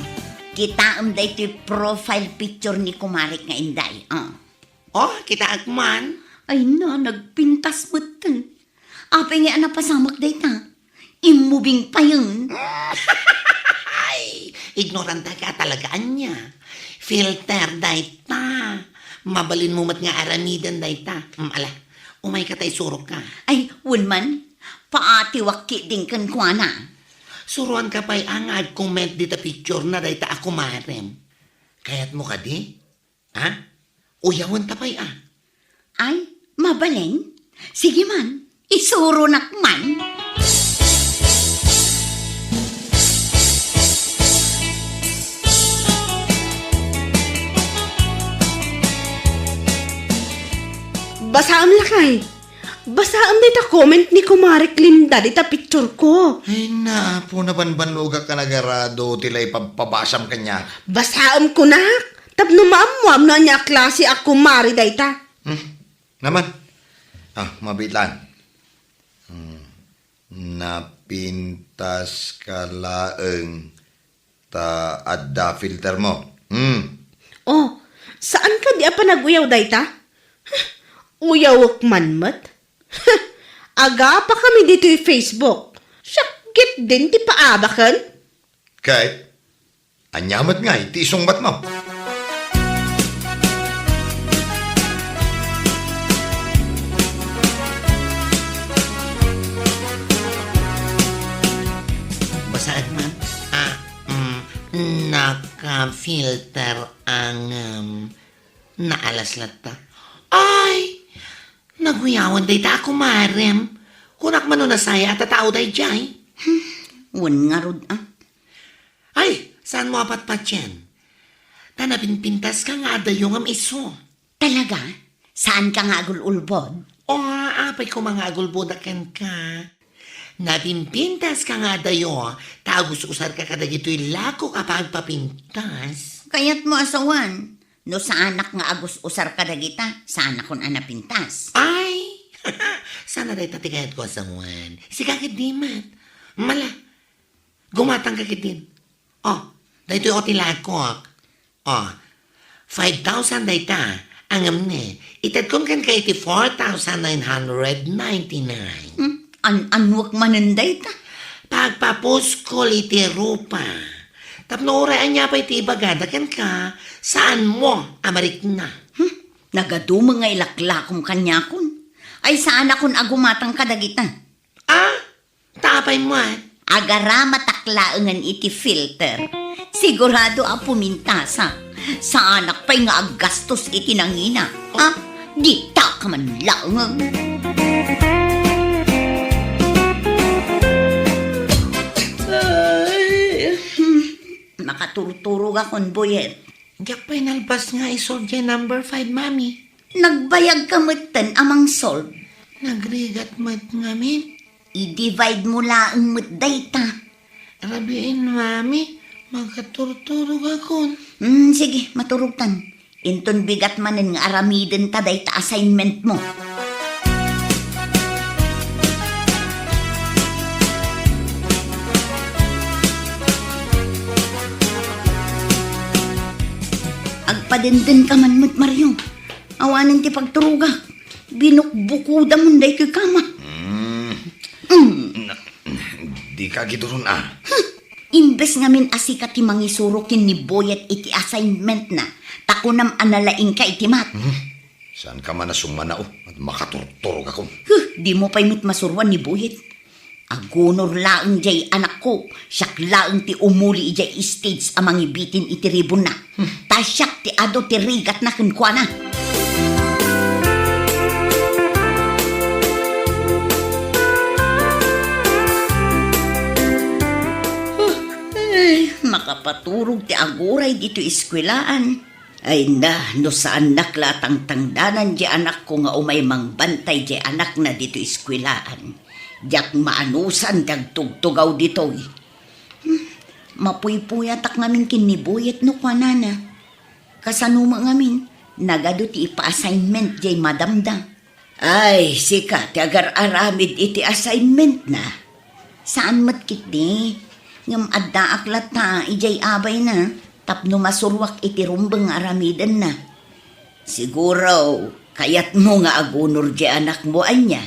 Kitaem daytoy profile picture ni kumarek nga Inday. Ah. O, kitaek man. Ay na, nagpintas metten. Apay nga a napasamak dayta? Immubing payen. Ay, ignorante ka talaga, ania. Filter dayta. Mabalinmo met nga aramiden dayta. Mm, ala, umayka ta isurokka. Ay, wen man. Paatiwak ketdin kenkuana. Suroanka pay a nga ag-comment dita picture na dayta a kumarem. Kayatmo kadi? Ha? Uyawenta pay a. Ay, mabalin? Sige man, isuronak man. Basaem lakay. Basaem dayta comment ni Kumarek Linda dita picture ko. Ay, naapo, nabanbanogak a nagarado ti la ipabpabasam kaniak. Basaem kunak, tapno maammuam no ania a klase a kumare dayta. Hmm. Naman. Ah, mabiit laeng. Hmm. Napintas ka laeng ta adda filter mo. Hmm. Oh, saan kadi a panag-uyaw dayta? Uyawek man met. Agapa kami ditoy Facebook. Siak ketdin ti paabaken. Ket, ania met ngay ti isungbat mo? Basaen man. Ah, mm, naka-filter ang, um, naalas latta. Ay! Naguyawan dayta a kumarem. Kunak man no nasayaat a tao daydiay. Hmm, wen ngarud, ah. Ay, saanmo a patpatien? Ta napinpintaska nga adayo ngem isu. Talaga? Saanka nga agul-ulbod? O, apay koma nga agulbodak kenka. Napinpintaska nga adayo, ta agus-usarka kadagitoy lakok a pagpapintas. Kayatmo a sawen, no saanak nga agus-usar kadagita, saanakon a napintas. Ay! Saan a dayta ti kayatko a sawen. Sika ketdi met. Mala, gumatangka ketdin. Oh, daytoy o ti lakok. Oh, five thousand dayta, ngem ne, itedkom kenka iti four thousand nine hundred ninety-nine. Hmm? An-annuek manen dayta? Pagpapuskol iti rupa. Tapno uray ania pay ti ibagada kenka, saanmo a marikna. Hmm? Nagaduma nga ilaklakom kaniakon. Ay, saanakon a gumatang kadagita. Ah? Ta apay met? Agaramatak laengen iti filter. Sigurado a pumintasak. Saanak pay nga aggastos iti nangina. Ha? Dita ka man laengen. Ay, hmm. Makaturturogakon, Boyet. Diak pay nalpas nga isolve diay number five, Mami. Nagbayagka metten a mangsolve. Nagrigat met ngamin. I-divide mo laeng met dayta. Rabiin, Mami, makaturturogakon. Hmm, sige, maturogtan. Inton bigat manen nga aramidenta dayta assignment mo. Agpadenden ka man met, Mario. Awanen ti pagturogak. Binukbukodamon daytoy kama. Hmm. Mm. Na, di ka agiduron, ah. Hmm. Imbes ngamin a sika ti mangisuro ken ni Boyet iti assignment na, ta kunam a nalaingka iti math. Hmm. Saan ka man a sumanao, at makaturturogakon. Huh, di mo pay met masuroan ni Boyet. Agunor laeng jay anakko, siak laeng ti umuli idiay stage a mangibitin iti ribonna. Hmm. Ta siak ti adu ti rigatna kenkuana. Huh, ay, makapaturog ti aguray ditoy eskuelaan. Ay na, no saannak la a tangtangdanan diay anakko nga umay mangbantay diay anakna ditoy eskuelaan, diak maanusan ti agtugtugaw ditoy. Hmm, mapuypuyatak ngamin ken ni Boyet no kuanana. Kasano met ngamin, nagadu ti ipa-assignment diay madamda. Ay, sika ti agar-aramid iti assignment na. Saan met ketdi, ngem addaak latta idiay abayna tapno masuroak iti rumbeng nga aramidenna. Siguro, kayatmo nga agunor diay anakmo, ania?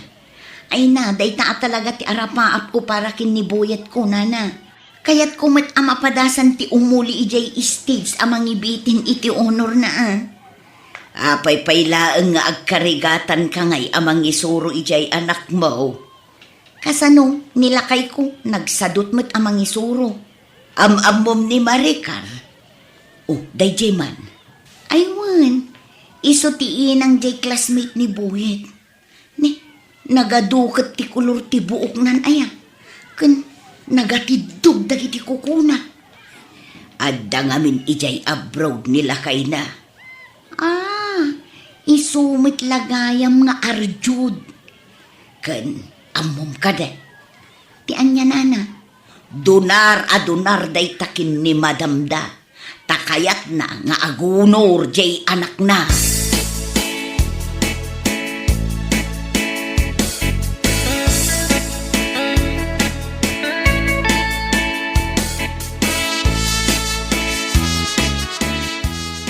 Ay na, dayta a talaga ti arapaapko para ken ni Boyet, kunana. Kayatko met a mapadasan ti umuli idiay stage a mangibitin iti honor na, a. Apay pay laeng nga agkarigatanka ngay a mangisuro idiay anakmo? Kasano, ni lakayko, nagsadut met a mangisuro. Am-ammom ni Maricar? O, daydiay man. Ay wen, isu ti inang jay classmate ni Boyet. Ni, nagadu ket ti kolor ti buoknan aya. Ken nagatiddog dagiti kukuna. Adda ngamin idiay abroad ni lakayna. Ah, isu met la gayam nga arjud. Ken ammom kadi ti anianana? Dunar a dunar dayta ken ni madamda. Ta kayatna nga agunor jay anakna.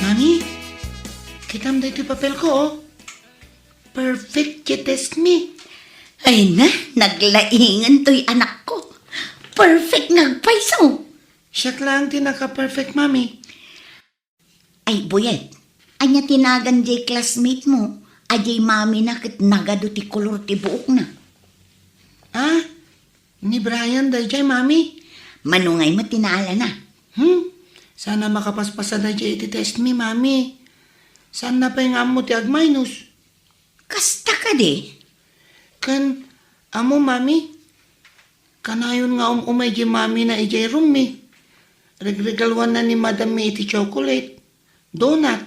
Mami, kitam daytoy papelko, oh. Perfect ti test mi. Ay na, naglaingen toy anakko. Perfect nga agpayso. Siak laeng ti naka-perfect, Mami. Ay, Boyet, ania ti nagan jay classmate mo a jay mamina ket nagadu ti kolor ti buokna? Ah, ni Brian dayjay, Mami. Mano ngay met ti naalana? Hmm? Saan a makapaspasa dayjay iti test mi, Mami. Saanna pay nga ammo ti agminus. Kasta kadi? Ken, ammo, Mami, kanayon nga um-umay di mamina idiay room mi. Regregaluanna ni madam mi iti chocolate, donut.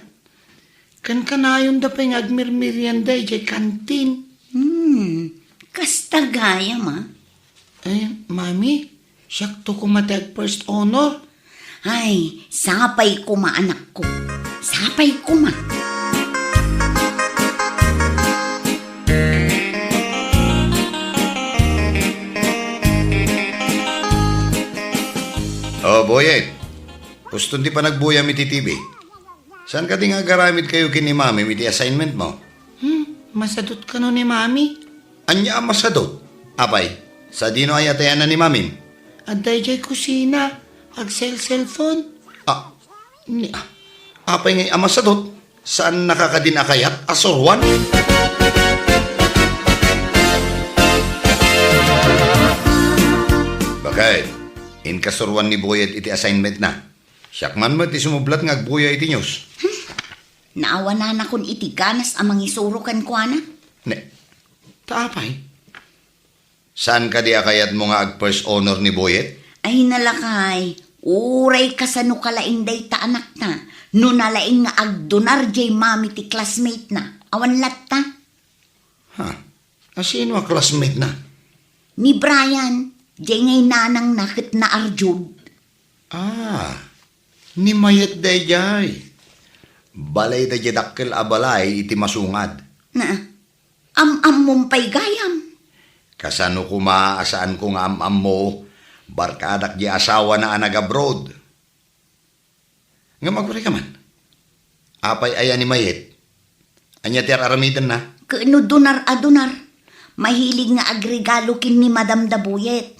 Ken kanayonda pay nga agmirmerienda idiay kantin. Hmm, kasta gayam, a. Ay, Mami, siakto koma ti ag-first honor. Ay, sapay koma, anakko. Sapay koma. O, Boyet. Huston ti panagbuyam iti T V. Saan kadi nga agaramid kayo ken ni Mamim iti assignment mo? Hmm, masadut kano ni Mami? Ania a masadut? Apay, sadino aya ti ayanna ni Mamim? Adda idiay kusina, agcell-cellphone. Ah, ni, ah, apay ngay a masadut? Saannaka kadin a kayat a suruan? Bakit? Inka suruan ni Boyet iti assignment na? Siak man met ti sumublat nga agbuya iti news. Naawananakon iti ganas a mangisuro kenkuana. Ne, ta apay? Saan kadi a kayatmo nga ag-first honor ni Boyet? Ay, nalakay, uray kasano ka laeng dayta anakna, no nalaing nga agdunar jay mami ti classmate na. Awan latta? Ha? A sino a classmate na? Ni Brian, jay ngay nanang na ket naarjud. Ah, ni Mayet dayjay. Balay dayjay dakkel a balay iti masungad. Na, am-ammom pay gayam. Kasano koma a saanko nga am-ammo, barkadak di asawana a nag-abroad. Ngem agurayka man. Apay aya ni Mayet? Ania ti ar-aramidenna? Ket no dunar a dunar, mahilig nga agregalo ken ni Madam da Buyet.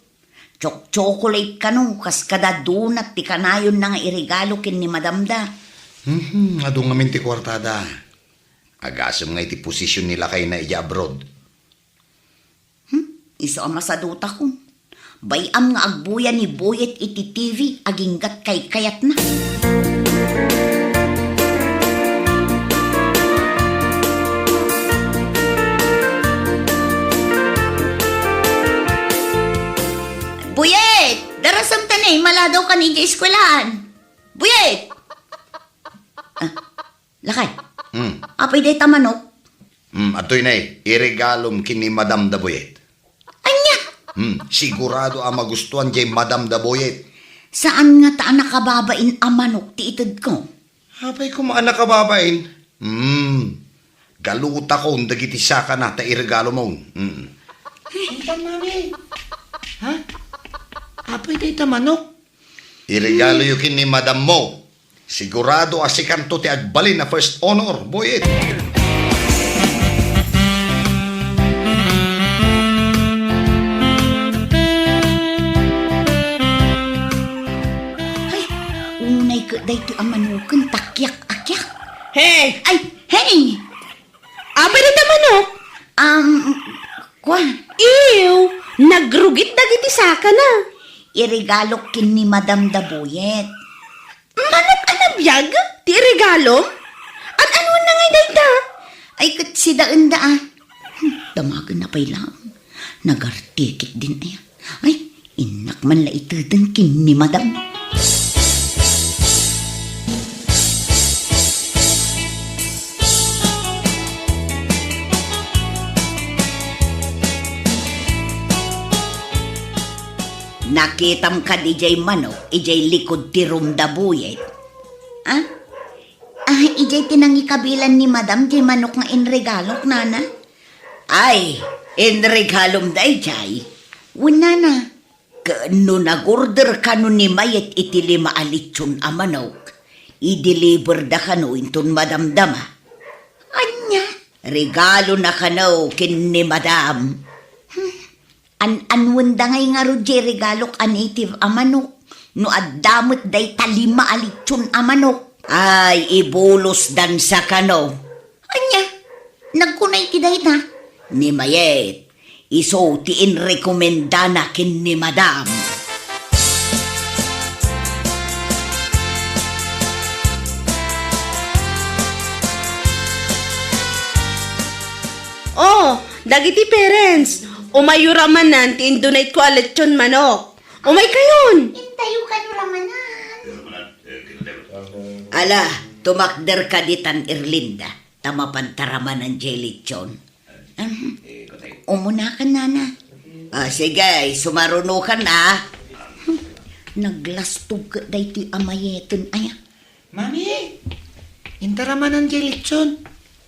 Chok-chocolate kano, kas kada donut ti kanayonna nga iregalo ken ni Madam da. Mhm, adu ngamin ti kuartada. Agasem nga iti position ni lakayna idiay abroad. Hmm? Isu a masadutakon. Bay-am nga agbuya ni Boyet iti T V, aginggat kaykayatna. Boyet! Darasam ta ne, maladaw kan idiay eskuelaan. Boyet! Ah, lakay. Hmm. Apay dayta manok? Hmm, adtoy ne, iregalom ken ni Madam da Boyet. Ania? Hmm, sigurado a magustuan jay Madam da Boyet. Saan ngata a nakababain a manok ti itedko? Apay koma a nakababain? Hmm, galutakon dagiti sakana ta iregalomon. Hmm. Saan, Mami? Ha? Apay dayta manok? Iregaloyo ken ni madammo. Sigurado a sikanto ti agbalin a first honor, Boyet. Ay, unay ket daytoy a manoken, ta kiak a kiak. Hey! Ay, hey! Apay dayta manok? Um, kua? Ew! Nagrugit dagiti sakana. Iregalok ken ni Madam da Buyet. Manok a nabiag ti iregalom? An-anuenna ngay dayta? Ay, ket sidaenda a. Hmm, damagenna pay laeng. Nagartikit din aya. Ay, innak man la itedeng ken ni Madam. Nakitam kadi jay manok idiay likud ti room da Buyet? Ah? Ah, idiay ti nangikabilan ni Madam jay manok nga inregalok, nana? Ay, inregalom dayjay? Wen, nana. Ket no nagorder kano ni Mayet iti lima a litson a manok, i-deliverda kano inton madamdama. Ania? Regalona kano ken ni Madam. Hmm. An-anuenda ngay ngarud jay regalok a native a manok? No adda met dayta lima a litson a manok. Ay, ibulosdansa kano. Ania? Nagkuna iti dayta? Ni Mayet. Isu ti inrekomendana ken ni Madam. Oh, dagiti parents, umayyo ramanan ti in-donate ko a lechon manok. Umaykayon! Intayo kano ramanan. Ala, tumakder ka ditan, Erlinda, ta mapanta ramanan jay lechon. Ahem. Umunakan, nana. Ah, sige, sumarunokan, ah. Naglastog ket daytoy a Mayeten aya. Mami, inta ramanan jay lechon.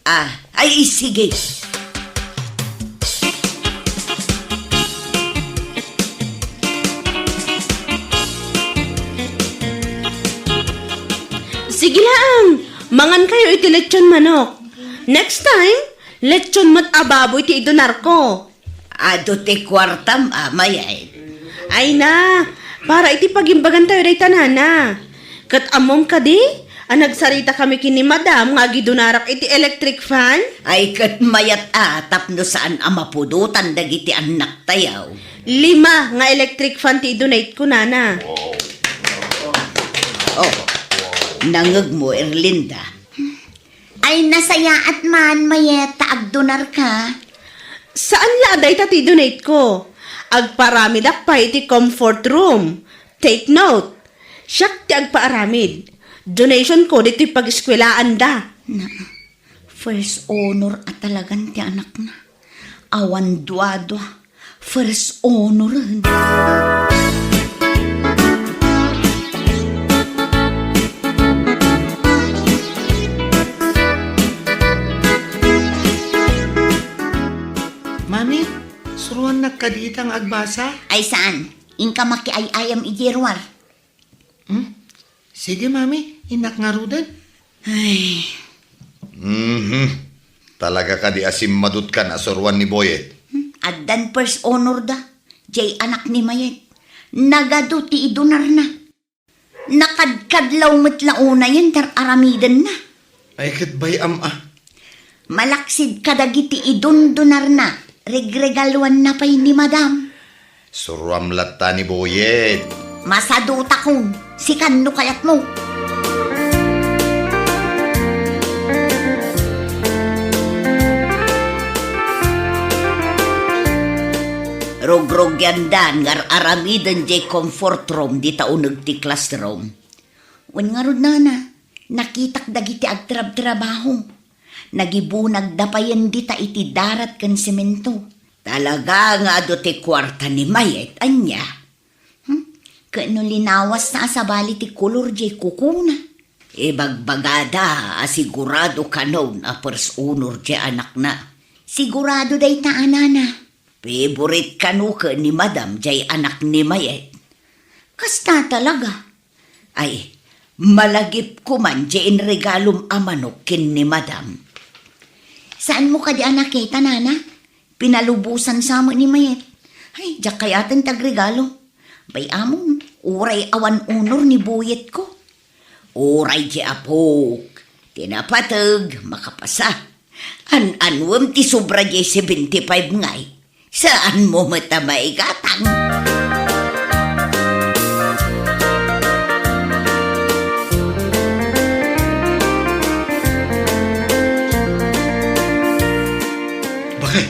Ah, ay, sige. Sige laeng, mangan kayo iti lechon manok. Next time, lechon met a baboy ti idonarko. Adu ti kuartam, a Mayet. Ay na, para iti pagimbagan tayo dayta, nana. Ket ammom kadi a nagsarita kami ken ni Madam nga agidonarak iti electric fan? Ay, ket mayat a tapno saan a mapudotan dagiti annak tayo. Lima nga electric fan ti idonate ko, nana. Oh, nangegmo, Erlinda. Ay, nasayaat man, Mayet, ta agdonarka. Saan la a dayta ti donate ko. Agparamidak pay iti comfort room. Take note, siak ti agpaaramid. Donation ko ditoy pag-eskwelaanda. Na, first honor a talagan ti anakna. Awan duadua. First honoren. Mami, suruannak kadi ita nga agbasa? Ay, saan? Inka makiay-ayam idiay ruar. Hmm? Sige, Mami. Innak ngaruden. Ay. Mhm. Talaga kadi a simmadutkan a suruan ni Boyet? Hmm? Addan first honor da. Jay anak ni Mayet. Nagadu ti idunarna. Nakadkadlaw met la unayen ti ar-aramidenna. Ay, ket bay-am a. Malaksid kadagiti idundunarna, regregaluanna pay ni Madam. Suruam latta ni Boyet. Masadutakon, sikan no kayatmo. Rugrugyandan nga ar-aramiden jay comfort room dita uneg ti classroom. Wen ngarud, nana, nakitak dagiti agtrabtrabaho. Nagibunagda payen dita iti darat ken semento. Talaga nga adu ti kuarta ni Mayet, ania? Hmm? Ket no linawasta a sabali ti kolor jay kukuna. Ibagbagada a sigurado kanon a first honor jay anakna. Sigurado dayta a, nana. Favorite kano ken ni Madam jay anak ni Mayet. Kasta talaga. Ay, malagipko man jay inregalom a manok ken ni Madam. Saanmo kadi a nakita, nana? Pinalubosan sa met ni Mayet. Ay, diak kayaten ti agregalo. Bay-amon, uray awan honor ni Boyetko. Uray jay apok, ti napateg, makapasa. An-anuem ti sobra jay seventy-five ngay? Saanmo met a maigatang. Bakit?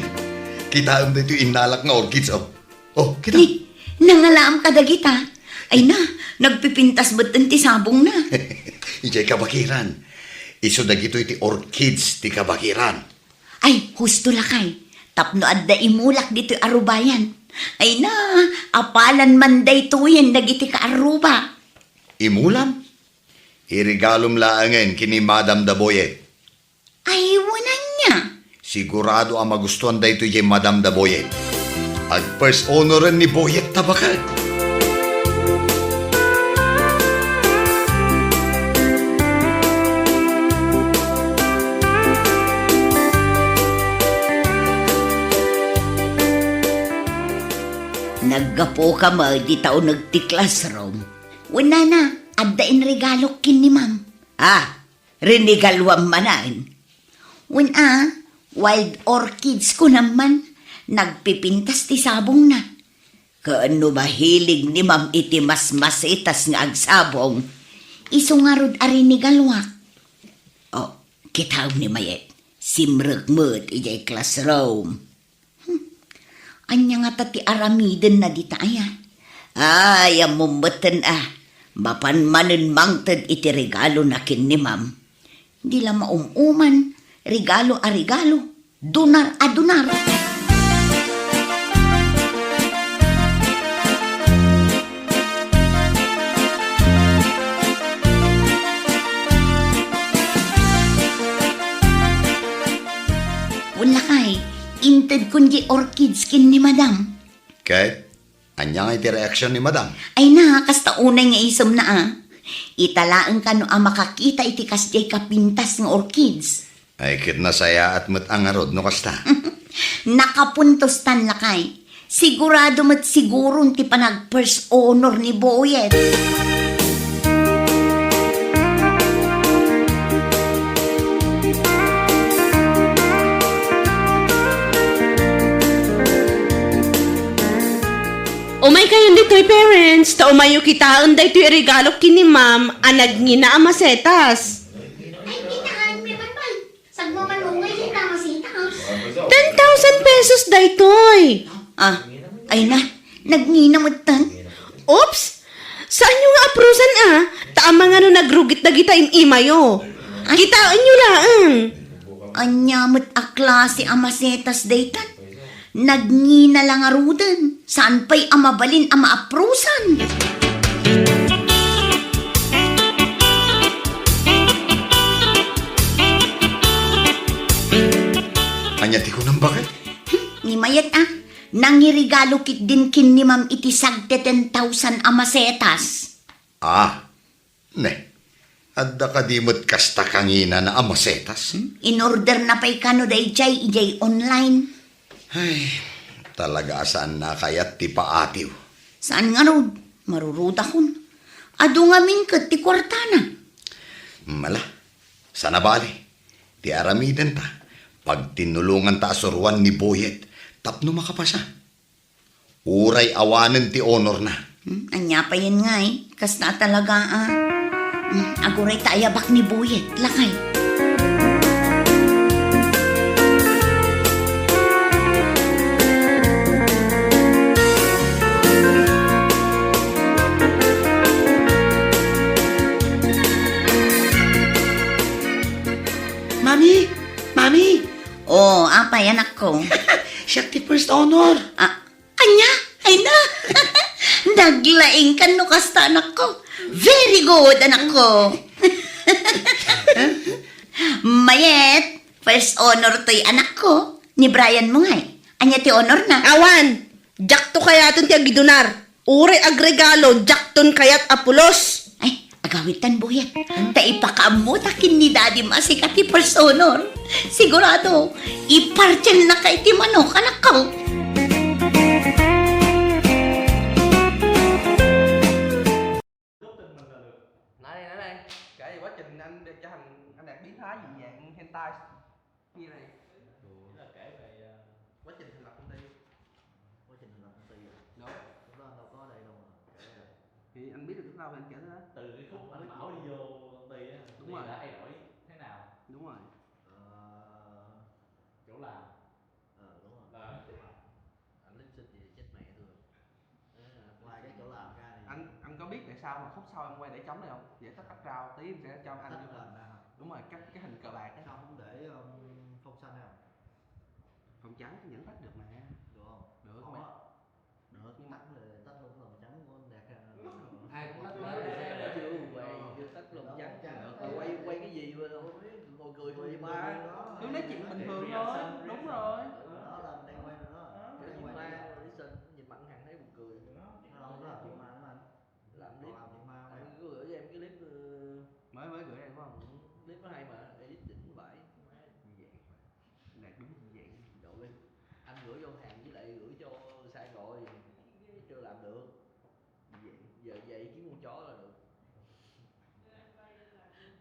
Kitaem daytoy innalak nga orchids, oh. Oh, kita. Ni, nangalaam kadagita. Ay na, nagpipintas met ti sabongna. Idiay kabakiran. Isu dagitoy ti orchids ti kabakiran. Ay, husto lakay. Tapno adda imulak ditoy arubayan. Ay na, apalan man daytoyen dagiti kaarruba. Imulam? Iregalom laengen ken ni Madam da Boyet. Ay, wen ania? Sigurado a magustuan daytoy ni Madam da Boyet. Ag-first honoren ni Boyet ta baket. Naggapuka met dita uneg ti classroom. Wen nana, adda inregalok ken ni ma'am. Ah, rinigaluam manen. Wen a, wild orchids kunam man, nagpipintas ti sabongna. Ken no mahilig ni ma'am iti masmasetas nga agsabong, isu ngarud a rinigaluak. Oh, kitaem ni Mayet, simrek met idiay classroom. Hmm. Ania ngata ti aramidenna dita aya? Ay, ammom metten a, mapan manen mangted iti regalona ken ni ma'am. Di la maum-uman, regalo a regalo, dunar a dunar. Wen lakay, intedkon diay orchids ken ni Madam. Ket, ania ngay ti reaksion ni Madam? Ay na, kasta unay nga isemna a. Ita laeng kano a makakita iti kasdiay kapintas nga orchids. Ay, ket nasayaat met a ngarud no kasta. Nakapuntos tan lakay. Sigurado met siguron ti panag-first honor ni Boyet. Umaykayon ditoy, parents, ta umayyo kitaen daytoy a regalo ken ni ma'am a nagngina a masetas. Ay, kitaen, mi man man. Sagmamalungay diay kamasita, ah. Ten thousand pesos daytoy. Ah, ay na, nagngina metten. Oops! Saanyo nga aprusan a, ta amangan no nagrugit dagita im-imayo. Ay. Kitaenyo laeng. Ania met a klase a masetas daytan? Nagngina la ngaruden, saan pay a mabalin a maaprusan. Ania ti kunam, baket? Hmm, ni Mayet a, nangiregalo ketdin ken ni Ma'am iti sagte ten thousand a masetas. Ah, Ne, adda kadi met kasta kanginana a masetas? Hmm? In-orderna pay kano daydiay idiay online? Ay, talaga a saanna a kayat ti paatiw. Saan ngarud, marurudakon. Adu ngamin ket ti kuartana. Mala, sana bali. Ti aramidenta, pagtinnulonganta a suroan ni Boyet tapno makapasa. Uray awanen ti honorna. Hmm, ania payen ngay? Kasta talaga a. Hmm, aguray ta ayabak ni Boyet, lakay. Mami! Mami! Oh, apay, anakko? Siak ti first honor. Ah, Ania? Ay na! Naglaingkan no kasta, anakko. Very good, anakko. Mayet, first honor toy, anakko. Ni Brian mo ngay. Ania ti honorna? Awan! Diakto kayaten ti agidunar. Uray agregalo, diakton kayat a pulos. Ay, agawitan, Boyet. Ta ipakaammota ken ni Daddy a sika ti first honor. Sigurado, ipartialnaka iti manok, anakko. Nanay, nanay. Kaya, what yan? Nan, yan, anak, di na, yan, yan, hentas. Nanay. What yan, anak, nanay? Sao anh kể đó? Từ cái khúc anh bảo đi vô công ty á, đúng rồi, đã thay đổi thế nào? Đúng rồi. Ờ, chỗ làm. Ờ, đúng rồi. Là anh lip sync thì chết mẹ tôi. Ngoài cái chỗ làm ra thì anh anh có biết tại sao mà khúc sau em quay để trống này không? Giải thích background tí, em sẽ cho anh. Tắt lên nào. Đúng rồi, cái cái hình cờ bạc á. Sao không để, um, phông xanh nào? Phông trắng thì vẫn tắt được mà. Được không? Được. Không mà á. Được, nhưng mà tắt là tắt luôn, phông trắng của anh Đạt, à. Ai cũng tắt hết rồi, sao nó chưa quay, chưa tắt phông trắng. Quay, quay cái gì mà không biết, ngồi cười không vậy ba? Đó. Cứ nói chuyện bình thường thôi. Đúng rồi. Đó là mình đang quay rồi đó. Đang quay mà. Listen, nhìn mặt thằng thấy buồn cười. Hello, đó là chị Mai đó anh. Làm clip. Còn làm chị Mai. Anh gửi cho em cái clip, ờ, mới, mới gửi em phải không? Ừ, clip nó hay mà, edit đỉnh vãi. Như vậy. Đạt đúng như vậy. Đổ lên. Anh gửi vô Hàn với lại gửi cho Sài Gòn thì chưa làm được. Như vậy. Giờ về kiếm con chó là được.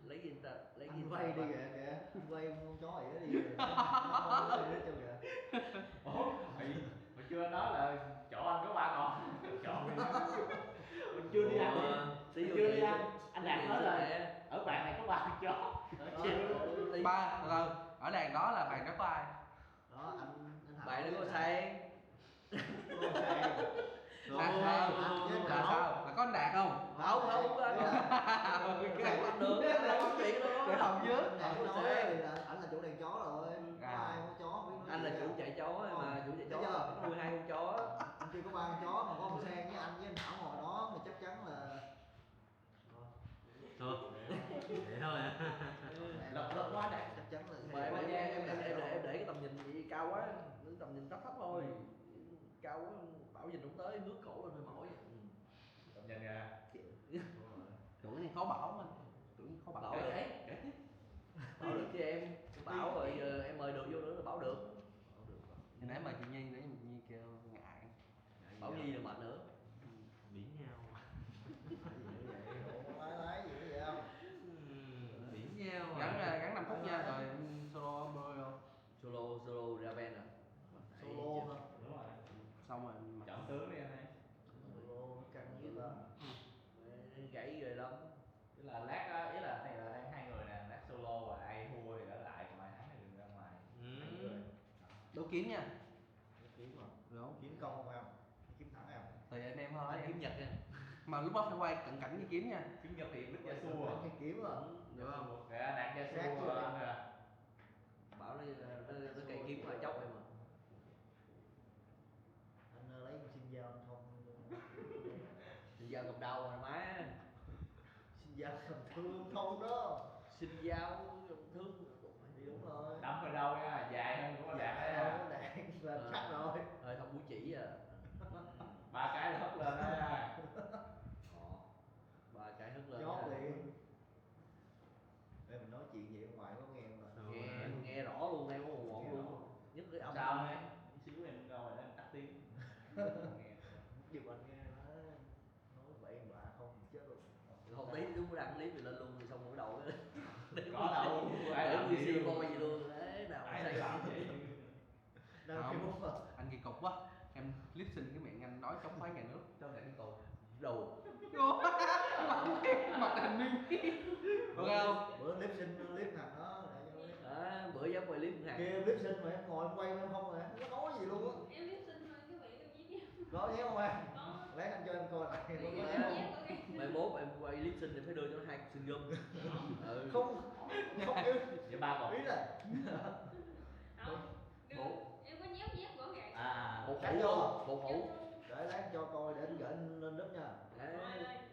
Lấy gì ta, lấy gì anh vay đi kìa, kìa. Anh vay con chó vậy đi. Nói chung kìa. Ủa, hồi, hồi xưa nói là chó anh có ba con. Chó. Mình chưa đi ăn. Ủa, ví dụ chưa đi ăn. Anh Đạt nói là ở bàn này có ba con chó. Ba, từ từ. Ở bàn đó là bàn đó có ai? Đó, anh, anh Hảo. Bạn đừng có sai. Không sai. Là sao? Là sao? Là có anh Đạt không? Không, không, không. Cái này được, cái này không chuyện đâu. Cái hòm dưới. Anh Đạt nói là anh là chủ đàn chó rồi. À. Ai có chó không biết nói. Anh là gì chủ chạy chó ấy mà, chủ chạy chó. Thấy chưa? Có mười hai con chó. Anh chưa có ba con chó mà có con Sen với anh với anh Thảo ngồi đó mà chắc chắn là Thôi. Vậy thôi. Lộc, lộc quá Đạt. Chắc chắn là. Mà em, em, em, em, em để cái tầm nhìn gì cao quá, cái tầm nhìn thấp thấp thôi. Cao quá, bảo nhìn không tới, ngước cổ lên hơi mỏi. Tầm nhìn à? Chịu. Tưởng này khó bảo mà. Tưởng khó bảo. Bảo được. Kể, kể tiếp. Bảo được chứ em. Bảo rồi giờ em mời được vô nữa là bảo được. Bảo được. Hồi nãy mời chị Nhi nữa, chị Nhi kêu ngại. Bảo Nhi là mệt nữa. Miễn nhau. Ủa, nói, nói gì vậy không? Ừm, miễn nhau. Gắn, à, gắn năm phút nha, rồi solo bơi không? Solo, solo ra band à? Solo hả? Đúng rồi. Xong rồi mà. Chọn tướng đi anh ơi. Solo căng dữ lắm. Gãy ghê lắm. Tức là lát á, ý là này là đang hai người nè, lát solo và ai thua thì ở lại, còn ai thắng thì đừng ra ngoài. Ừ. Hai người. Đấu kín nha. Đấu kín mà. Đúng. Kiếm công không em? Kiếm thắng em? Thì anh em thôi. Anh kiếm Nhật nha. Mà lúc đó phải quay cận cảnh với kiếm nha. Kiếm Nhật thì Đức Gia Xua. Cái kiếm mà. Được không? Kìa, Đạt Gia Xua anh à. Bảo nó, nó, nó cày kiếm mà chốc em mà. Anh, ờ, lấy con xin dao anh thông. Xin dao cầm đầu rồi mà. Xin dao cầm thương thông đó. Xin dao cầm thương. Thì đúng rồi. Đấm vào đâu nha, dài hơn của Đạt. Dài hơn của Đạt là chắc rồi. Ờ, thông mũi chỉ à. Ba cái là hất lên đó nha. Ờ, ba cái hất lên. Chót nha. Đi. Ê, mình nói chuyện vậy ở ngoài có nghe không ta? Nghe, nghe rõ luôn, nghe ổn ổn luôn. Nghe rõ. Nhất cái âm. Sao nghe? Xíu em ngồi đó em tắt tiếng. Nghe. Dù anh nghe nói, nói bậy bạ không chết luôn. Không tí lúc đang clip thì lên luôn thì xong buổi đầu. Có đâu, ai để làm gì luôn. Coi gì luôn. Đấy, nào ai sai làm gì. Đâu, không, Facebook à? Anh kỳ cục quá. Em lip sync cái miệng anh nói chống phái nhà nước. Cho em đi tù. Đồ. Mặt anh Minh. Ok không? Bữa lip sync, lip thằng đó, để cho lip. À, bữa dám quay clip thằng kia lip sync mà em ngồi em quay em không à, không có nói gì luôn á. Em lip sync thôi, cái vậy em nhíu nhíu. Có nhíu không em? Có. Lát anh cho em coi lại. Có nhíu nhíu, ok. Mai mốt em quay lip sync thì phải đưa cho nó hai cục xương gum. Ừ. Không, không, vậy ba cục. Ý là không. Bộ. Em có nhíu nhíu gõ gạc. À, bộ cũ, bộ cũ. Để lát cho coi, để anh gửi lên group nha. Đấy.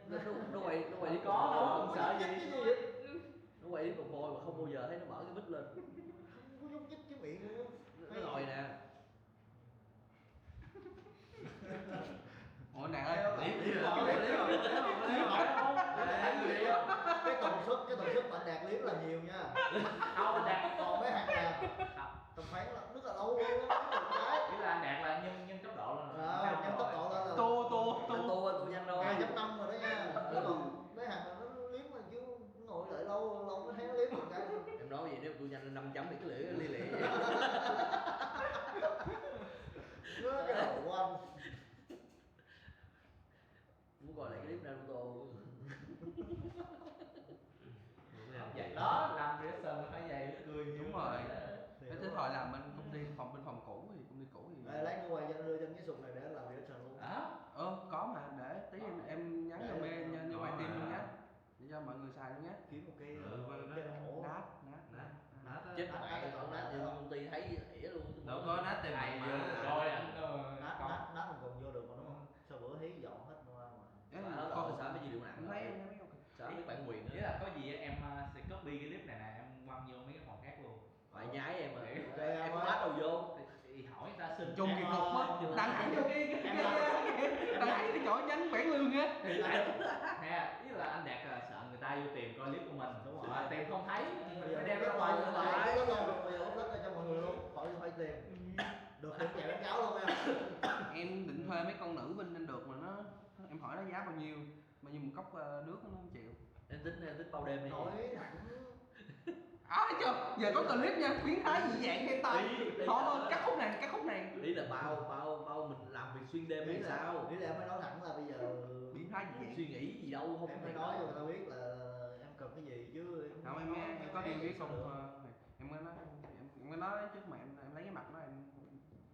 Nó, nó, nó quay, nó quay clip có đâu, không sợ gì. Cái gì vậy? Nó quay clip cowboy mà không bao giờ thấy nó mở cái mic lên. Không có nhúc nhích cái miệng nữa. Nó lòi nè. Ủa, Đạt ơi, clip gì vậy? Cái tần suất, cái tần suất mà Đạt clip là nhiều nha. Không, Đạt. Còn mấy hàng là tầm khoảng là rất là lâu luôn á, mấy chục cái. Nghĩa là Đạt là nhân, nhân tốc độ lên. Ờ, nhân tốc độ lên là tô, tô, tô. Anh tô, tô nhanh thôi. Hai chấm năm rồi đó nha. Chứ còn mấy hàng mà nó clip mà chứ ngồi đợi lâu, lâu mới thấy nó clip một cái. Em nói vậy nếu tôi nhanh năm chấm thì cái lưỡi li lị. Anh công ty phòng, bên phòng cũ thì công ty cũ thì Đây, lấy cái quầy cho anh, đưa cho anh cái sụt này để anh làm reaction luôn. Hả? Ờ, có mà, để tí em, em nhắn cho Để- mê, cho, cho ngoài team luôn nhá. Để cho mọi người xài luôn nhá. Kiếm một cái Ừ, ờ, mà nó- cái ổ nát, nát, Nát. nát. Chết mẹ, con nát thì công ty thấy dễ luôn. Đâu có nát thì mày Rồi ăn ờ, Nát, có. Nát, nát còn vô được mà đúng không? Sao bữa thấy dọn hết qua mà. Em Mà nó còn còn sao mới chịu được nặng Thấy rồi. em thấy ok. Sao mấy bạn quyền Nghĩa nữa. Là có gì á, em à, sẽ copy cái clip này nè, em quăng vô mấy cái phòng khác luôn. Phải nhái em mà. Đây, Em em có bắt đầu vô. Thì hỏi người ta xin Chung em, kỹ à, thuật quá. Đăng ảnh vô cái, cái, cái, cái, đăng ảnh cái chỗ nhắn bản lương á. Nè, ý là anh Đạt là sợ người ta vô tìm coi clip của mình, đúng rồi, tìm không thấy, mình phải đem ra ngoài. Phải, phải, phải, phải upload ra cho mọi người luôn. Khỏi phải tìm. Được, em chạy quảng cáo luôn em. Em định thuê mấy con nữ bên Nam được mà nó, em hỏi nó giá bao nhiêu, bao nhiêu một cốc ờ, nước nó không chịu. Em tính em tính bao đêm đi. Nói thẳng. À, chưa, giờ có clip nha, biến thái dị dạng hay ta. Ý, ý Thôi là- thôi, cắt khúc này, cắt khúc này. Ý là bao bao bao mình làm việc xuyên đêm hay sao? Ý là em phải nói thẳng là bây giờ Biến thái dị dạng. Suy nghĩ gì đâu, không em có phải thể nói nói. Cho người ta biết là em cần cái gì chứ. Không, em, em, em có đi Em với sao công được. Ờ, em mới nói, em, em mới nói trước mà em, em lấy cái mặt nó, em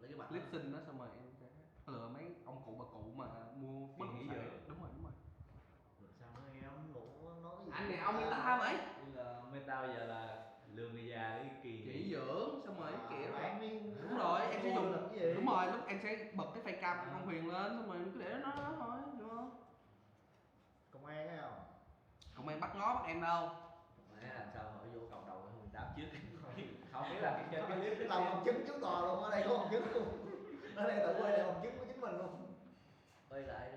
Lấy cái mặt clip sinh nó, xong rồi em sẽ lựa mấy ông cụ bà cụ mà mua bất động sản. Đúng rồi, đúng rồi. Sao nó em ngủ nói gì? Anh này ông ta hả mày? Như là meta bây giờ là lừa người già để kỳ Chỉ dưỡng, xong rồi kể Em đi Đúng rồi, em sẽ dùng Làm cái gì? Đúng rồi, lúc em sẽ bật cái file cam của con Huyền lên, xong rồi em cứ để nó nói thôi, đúng không? Công an thấy không? Công an bắt nó bắt em đâu. Nè, làm sao mà vô cộng đồng không đáp trước. Không biết là cái trên cái clip Làm bằng chứng trước tòa luôn, ở đây có bằng chứng luôn. Ở đây tự quay lại bằng chứng của chính mình luôn. Quay lại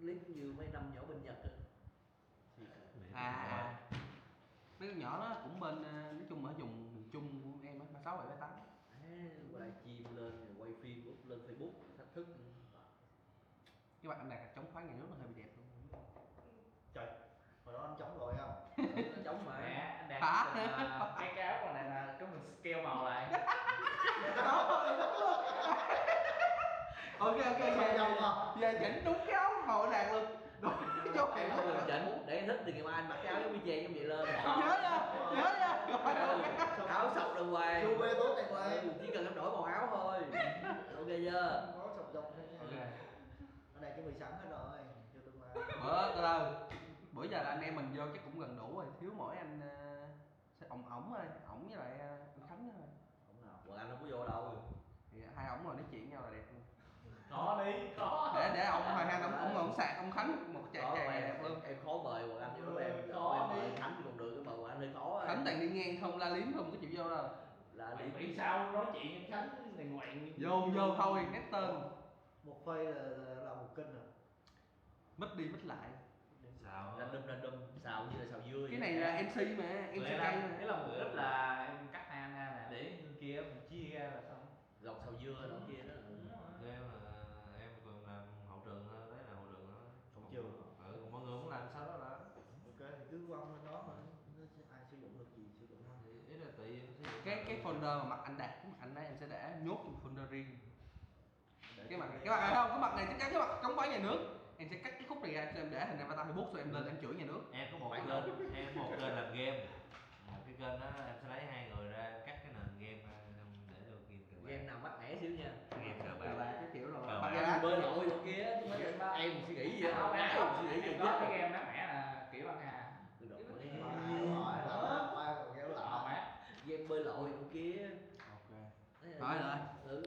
clip như mấy năm nhỏ bên Nhật á. À, mấy con nhỏ đó cũng bên ờ, nói chung ở vùng miền Trung của em á, ba sáu bảy ba tám. Ê, quay live stream lên rồi quay phim up lên Facebook thách thức. Cái mặt anh này chống phá nhà nước nó hơi bị đẹp luôn. Trời, hồi đó anh chống rồi không? Chống mà. Nè, anh Đạt Hả? Ờ, cái cái áo này là cái mình scale màu lại. Ok, ok, Sao ok. dòng mà? Giờ chỉnh đúng cái áo màu đàn luôn. Đúng cái dấu Em hiệu không luôn. Chỉnh để thích thì ngày mai anh mặc cái áo giống y chang giống vậy lên. Nhớ nha, nhớ nha. Rồi, ok. Áo sọc đàng hoàng. Chu bê tốt này mà. Em chỉ cần em đổi màu áo thôi. Ok chưa? Có sọc dọc thôi nha. Ok. Ở đây chuẩn bị sẵn hết rồi, cho tương lai. Bữa từ từ. Bữa giờ là anh em mình vô chắc cũng gần đủ rồi, thiếu mỗi anh ờ, sẽ ổng ổng thôi, ổng với lại ờ, anh Khánh thôi. Không nào. Bọn anh không có vô đâu. Thì hai ổng ngồi nói chuyện với nhau là đẹp luôn. Có đi, có. Để để ông hai hai ông ông ông sạc ông Khánh một chàng Có chàng mà này em, đẹp luôn. Em khó mời bọn anh chứ em Có em mời đi. Khánh thì còn được, mà bọn anh hơi khó. Khánh toàn đi ngang không, la liếm không, có chịu vô đâu. Là Mày đi nghĩ sao nói chuyện Khánh này ngoạn. Vô vô thôi, nét tên. Một phây là, là, là một kênh à? Mít đi mít lại. Sao? Random random, xào như là xào dưa Cái vậy. Này là MC mà, Tụi MC em cay làm, mà. Tức là một clip là em cắt hai anh ra nè, để người kia mình chia ra là xong. Lòng xào dưa lòng kia đó. Đúng rồi. Thế mà em còn làm hậu trường thôi, đấy là hậu trường thôi. Hậu trường. Ừ, còn mọi người muốn làm sao đó là Ok thì cứ quăng lên đó mà. Nó sẽ ai sử dụng được gì sử dụng thôi. Thì ý là tại vì em sẽ Cái cái folder mà mặt anh Đạt, cái mặt anh ấy em sẽ để nhốt trong folder riêng. Cái mặt cái mặt này không, cái mặt này chắc chắn cái mặt chống phá nhà nước. Em sẽ cắt cái khúc này ra cho em để hình avatar Facebook, rồi em lên em chửi nhà nước. Em có một Phải cái lên. Kênh, em có một kênh làm game, một cái kênh đó em sẽ lấy hai người ra cắt cái nền game ra, xong để vô game cờ bạc. Game nào mắc mẻ xíu nha. Game cờ Là bạc. cái kiểu là Cờ bạc bạc. đá. Bơi lội rồi kia chứ, em suy nghĩ gì vậy? Không, Ai em suy nghĩ gì em có cái chứ? Game mát mẻ là kiểu băng hà. Tự động Rồi, rồi, rồi, kéo lại. Game bơi lội rồi kia. Ok. Rồi, rồi. Ừ.